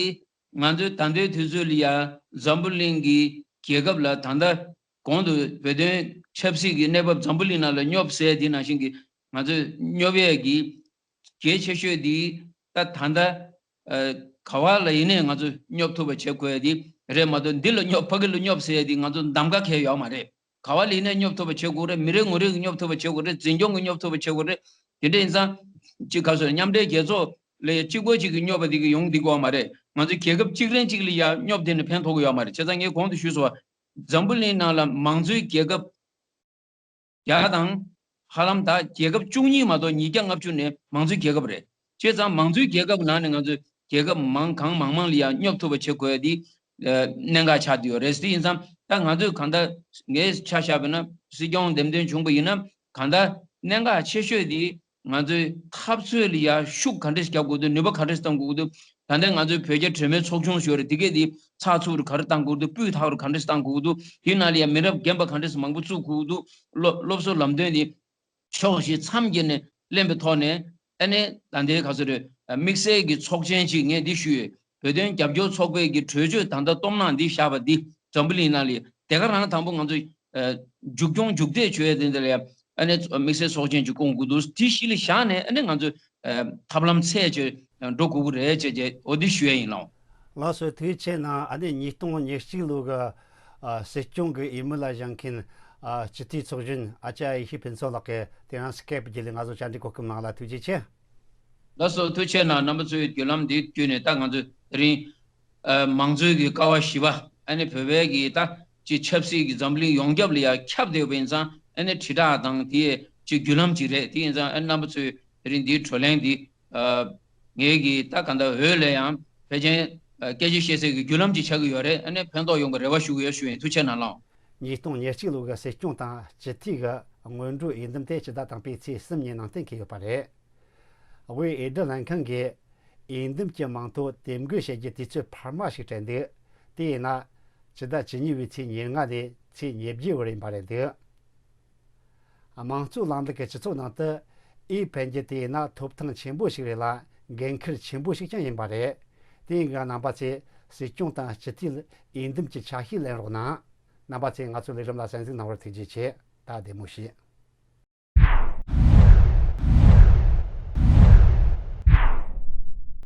ང་ཚོའི་ད་ལྟའི་དུས་ཚོད་ལ་ཡ་འཛམ་བུ་གླིང་གི་རྒྱལ་ཁབ་ལ་ད་ལྟ་གོང་དུ་བོད་དོན་ཆབ་སྲིད་ཀྱི་གནས་བབ་འཛམ་བུ་གླིང་ནང་ལ་སྙོབ་ཟེར་དེ་ནང་བཞིན་གྱི་ང་ཚོས་སྙོབ་ཡས་ཀྱི་གལ་ཆེ་ཤོས་དེ་ད་ད་ལྟ་ཨ་ག་བ་ལ་ཡིན་ནའི་ང་ཚོ་སྙོབ་ཐུབ་པ་བྱེད་དགོས་ཡ་དེ་རེད་མ་གཏོགས་འདི་ལ་སྙོབ་ཕ་གི་ལ་སྙོབ་ཟེར་ཡ་དེ་ང་ཚོ་གདམ་ག་གལ་ཡོད་མ་རེད། ག་བ་ལ་ཡིན་ནའི་སྙོབ་ཐུབ་པ་བྱེད་དགོས་རེད། མི་རེ་ངོ་རེ་གི་སྙོབ་ཐུབ་པ་བྱེད་དགོས་རེད། འཛིན་སྐྱོང་གི་སྙོབ་ཐུབ་པ་བྱེད་དགོས་རེད། དེ་འདྲ་ཡིན་ཙང་ཅིག་ག་ཟེར་མཉམ་འབྲེལ་རྒྱལ་ཚོགས་ལ་གཅིག་པོ་གཅིག་གིས་སྙོབ་པ་དེ་གི་ཡོང་བསྡད་ཀྱི་ཡོད་མ་རེད། ང་ཚོའི་རྒྱལ་ཁབ་གཅིག་རང་གཅིག་ལ་ཡ་སྙོབ་བསྡད་ནས་ཕན་ཐོགས་ཀྱི་ཡོད་མ་རེད། བྱས་ཙང་ངས་གོང་དུ་ཞུས་སོང་བ། འཛམ་བུ་གླིང་ནང་ལ་མང་གཙོའི་རྒྱལ་ཁབ་བརྒྱ་དང་ཧ་ལམ་ད་རྒྱལ་ཁབ་བཅུ་གཉིས་མ་གཏོགས་ཉིས་བརྒྱ་ལྔ་བཅུ་ནས་མང་གཙོའི་རྒྱལ་ཁབ་རེད། བྱས་ཙང་མང་གཙོའི་རྒྱལ་ཁབ་ནང་ནས་ང་ཚོས་རྒྱལ་ཁབ་མང་གང་མང་མང་ལ་ཡང་སྙོབ་ཐུབ་པ་བྱེད་དགོས་ཡ་དེ་གནད་འགག་ཆགས་བསྡད་ཡོད་རེད། དེ་ཡིན་ཙང་ད་ང་ཚོས་གང་ལྟར་ངས་ཆ་བཞག་པ་ན་སྲིད་སྐྱོང་འདེམས་ཐོན་བྱུང་པ་ཡིན་ན་གང་ལྟར་གནད་འགག་ཆེ་ཤོས་དེ་ང་ཚོའི་འཐབ་རྩོད་ལ་ཡ་ཤུགས་ག་འདྲས་རྒྱག་དགོས་འདུག་ནུས་པ་ག་འདྲས་གཏང་དགོས་འདུག་ད་ལྟ་ང་ཚོའི་བོད་རྒྱ་གྲོས་མོལ་ཚོགས་ཆུང་ཞུ་བ་རེད། དེ་གས་དེ་ཚགས་ཚུད་རུ་ག་རེ་གཏང་དགོས་འདུག་སྤུས་དག་རུ་ག་འདྲས་གཏང་དགོས་འདུག་དེའི་ནང་ལ་ཡ་མི་རབས་རྒན་པ་ག་འདྲས་མང་པོ་བཙུགས་དགོས་འདུག་སློབ་སློབ་གསོ་ལམ་སྟོན་དེ་ཕྱོགས་བཞི་མཚམས་བརྒྱད་ནས་ལེན་པའི་ཐོག་ནས་ཨ་ནི་ད་ལྟའི་ག་ཚོད་རེད། དམིགས་བསལ་གྱི་ཚོགས་ཆེན་ཞིག་ངས་འདི་ཞུས་ཡོད། བོད་དོན་རྒྱབ་སྐྱོར་ཚོགས་པའི་གི་གྲོས་ཆོད་ད་ལྟ་སྟོབས་ནག་འདི་བཞག་པ་འདི་འཛམ་བུ་གླིང་ནང་ལ་དེ་ག་རང་དང་པོ་ང་ཚོ་མཇུག་སྐྱོང་མཇུག་འབྲས་བྱོས་ཡ་དེ་འདི་ལ་ཡ་ཨ་ནི་དམིགས་བསལ་ཚོགས་ཆེན་ཅིག་བསྐོང་དགོས་འདུག་དེ་གཞི་ལ་བཞག་ནས་ཨ་ནི་ང་ཚོས་ ཐབས་ལམ་འཚོལ་བྱས་འགྲོ་དགོས་ཀྱི་རེད་ཅེས་ཀྱི་འོ་དེ་ཞུ་ཡ་ཡིན་ལགས། ལགས་སོ། ཐུགས་རྗེ་ཆེ་གནང་། ཨ་ནི་ཉིས་སྟོང་ཉེར་གཅིག་ལོ་གི་ཨ་སྲིད་སྐྱོང་གི་འོས་མི་ལ་བཞེངས་མཁན་ཨ་སྤྱི་འཐུས་ཚོགས་གཞོན་ཨ་ཅག་ཡེ་ཤེས་ཕུན་ཚོགས་ལགས་ཀྱིས་དེ་རིང་སི་ཀེབ་བརྒྱུད་ལས་ང་ཚོ་བཅར་འདྲི་གོ་སྐབས་གནང་ལ་ཐུགས་རྗེ་ཆེ། ལགས་སོ། ཐུགས་རྗེ་ཆེ་གནང་། རྣམ་པ་ཚོས་བརྒྱུད་ལམ་འདི་བརྒྱུད་ནས་ད་ང་ཚོས་དེ་རིང་ཨ་མང་གཙོའི་གི་ཀ་བ་བཞི་པ་ཨ་ནི་བོད་པའི་གི་ད་ཅིག་ཆབ་སྲིད་ཀྱི་འཛམ་གླིང་ཡོངས་ཁྱབ་ལ་ཡང་ཁྱབ་བསྡད་པ་ཡིན་ཙང་ཨ་ནི་དྲིལ་བསྒྲགས་དང་དེའི་ཅིག་བརྒྱུད་ལམ་ཅིག་རེད། དེ་ཡིན་ཙང་ཨ་ནི་རྣམ་པ་ཚོས་དེ་རིང་འདིའི་བགྲོ་གླེང་འདི་ཨ་ངེད་ཀྱི་ད་ག་འདྲ་འོས་ལ་ཡང་ཕལ་ཆེར་ཨ་སྐད་ཆ་བཤད་སའི་གི་བརྒྱུད་ལམ་ཅིག་ཆགས་ཀྱི་ཡོད་རེད། ཨ་ནི་ཕན་ཐོགས་ཡོང་བའི་རེ་བ་ཞུ་གི་ཡོད་ཞུ་ཡིན། ཐུགས་རྗེ་ཆེ་གནང་ལགས། ཉིས་སྟོང་ཉེར་གཅིག་ལོ་གི་སྲིད་སྐྱོང་དང་སྤྱི་འཐུས་ཀྱི་སྔོན་འགྲོའི་འོས་འདེམས་དེ་ཕྱི་ཟླ་དང་པོའི་ཚེས་གསུམ་ཉིན་ནང་གཏན་འཁེལ་ཡོད་པ་རེད། དབུས་འོས་བསྡུ་ལྷན་ཁང་གིས་འོས་འདེམས་ཀྱི་མིང་ཐོ་དེབ་འགོད་བྱེད་རྒྱུའི་དུས་ཚོད་འཕར་མ་ཞིག་སྤྲད་འདུག་དེ་ཡིན་ན་ཕྱི་ཟླ་བཅུ་གཉིས་པའི་ཚེས་ཉེར་ལྔ་ནས་ཚེས་ཉེར་བརྒྱད་བར་ཡིན་པ་རེད་འདུག་དམངས་གཙོའི་ལམ་ལུགས་ཀྱི་སྤྱི་ཚོགས་ནང་དུ་འོས་འཕེན་རྒྱུ་དེ་ཡིན་ན་ཐོབ་ཐང་ཆེན་པོ་ཞིག་རེད་ལ་འགན་འཁུར་ཆེན་པོ་ཞིག་ཀྱང་ཡིན་པ་རེད། དེ་ཡིན་ཙང་རྣམ་པ་ཚོས་སྲིད་སྐྱོང་དང་སྤྱི་འཐུས་ལ་འོས་འདེམས་ཀྱི་ཆ་ཤས་ལེན་རོགས་གནང་། རྣམ་པ་ཚོས་ང་ཚོའི་ལས་རིམ་ལ་གསན་གཟིགས་གནང་བར་ཐུགས་རྗེ་ཆེ། ད་བདེ་མོ་བྱོས།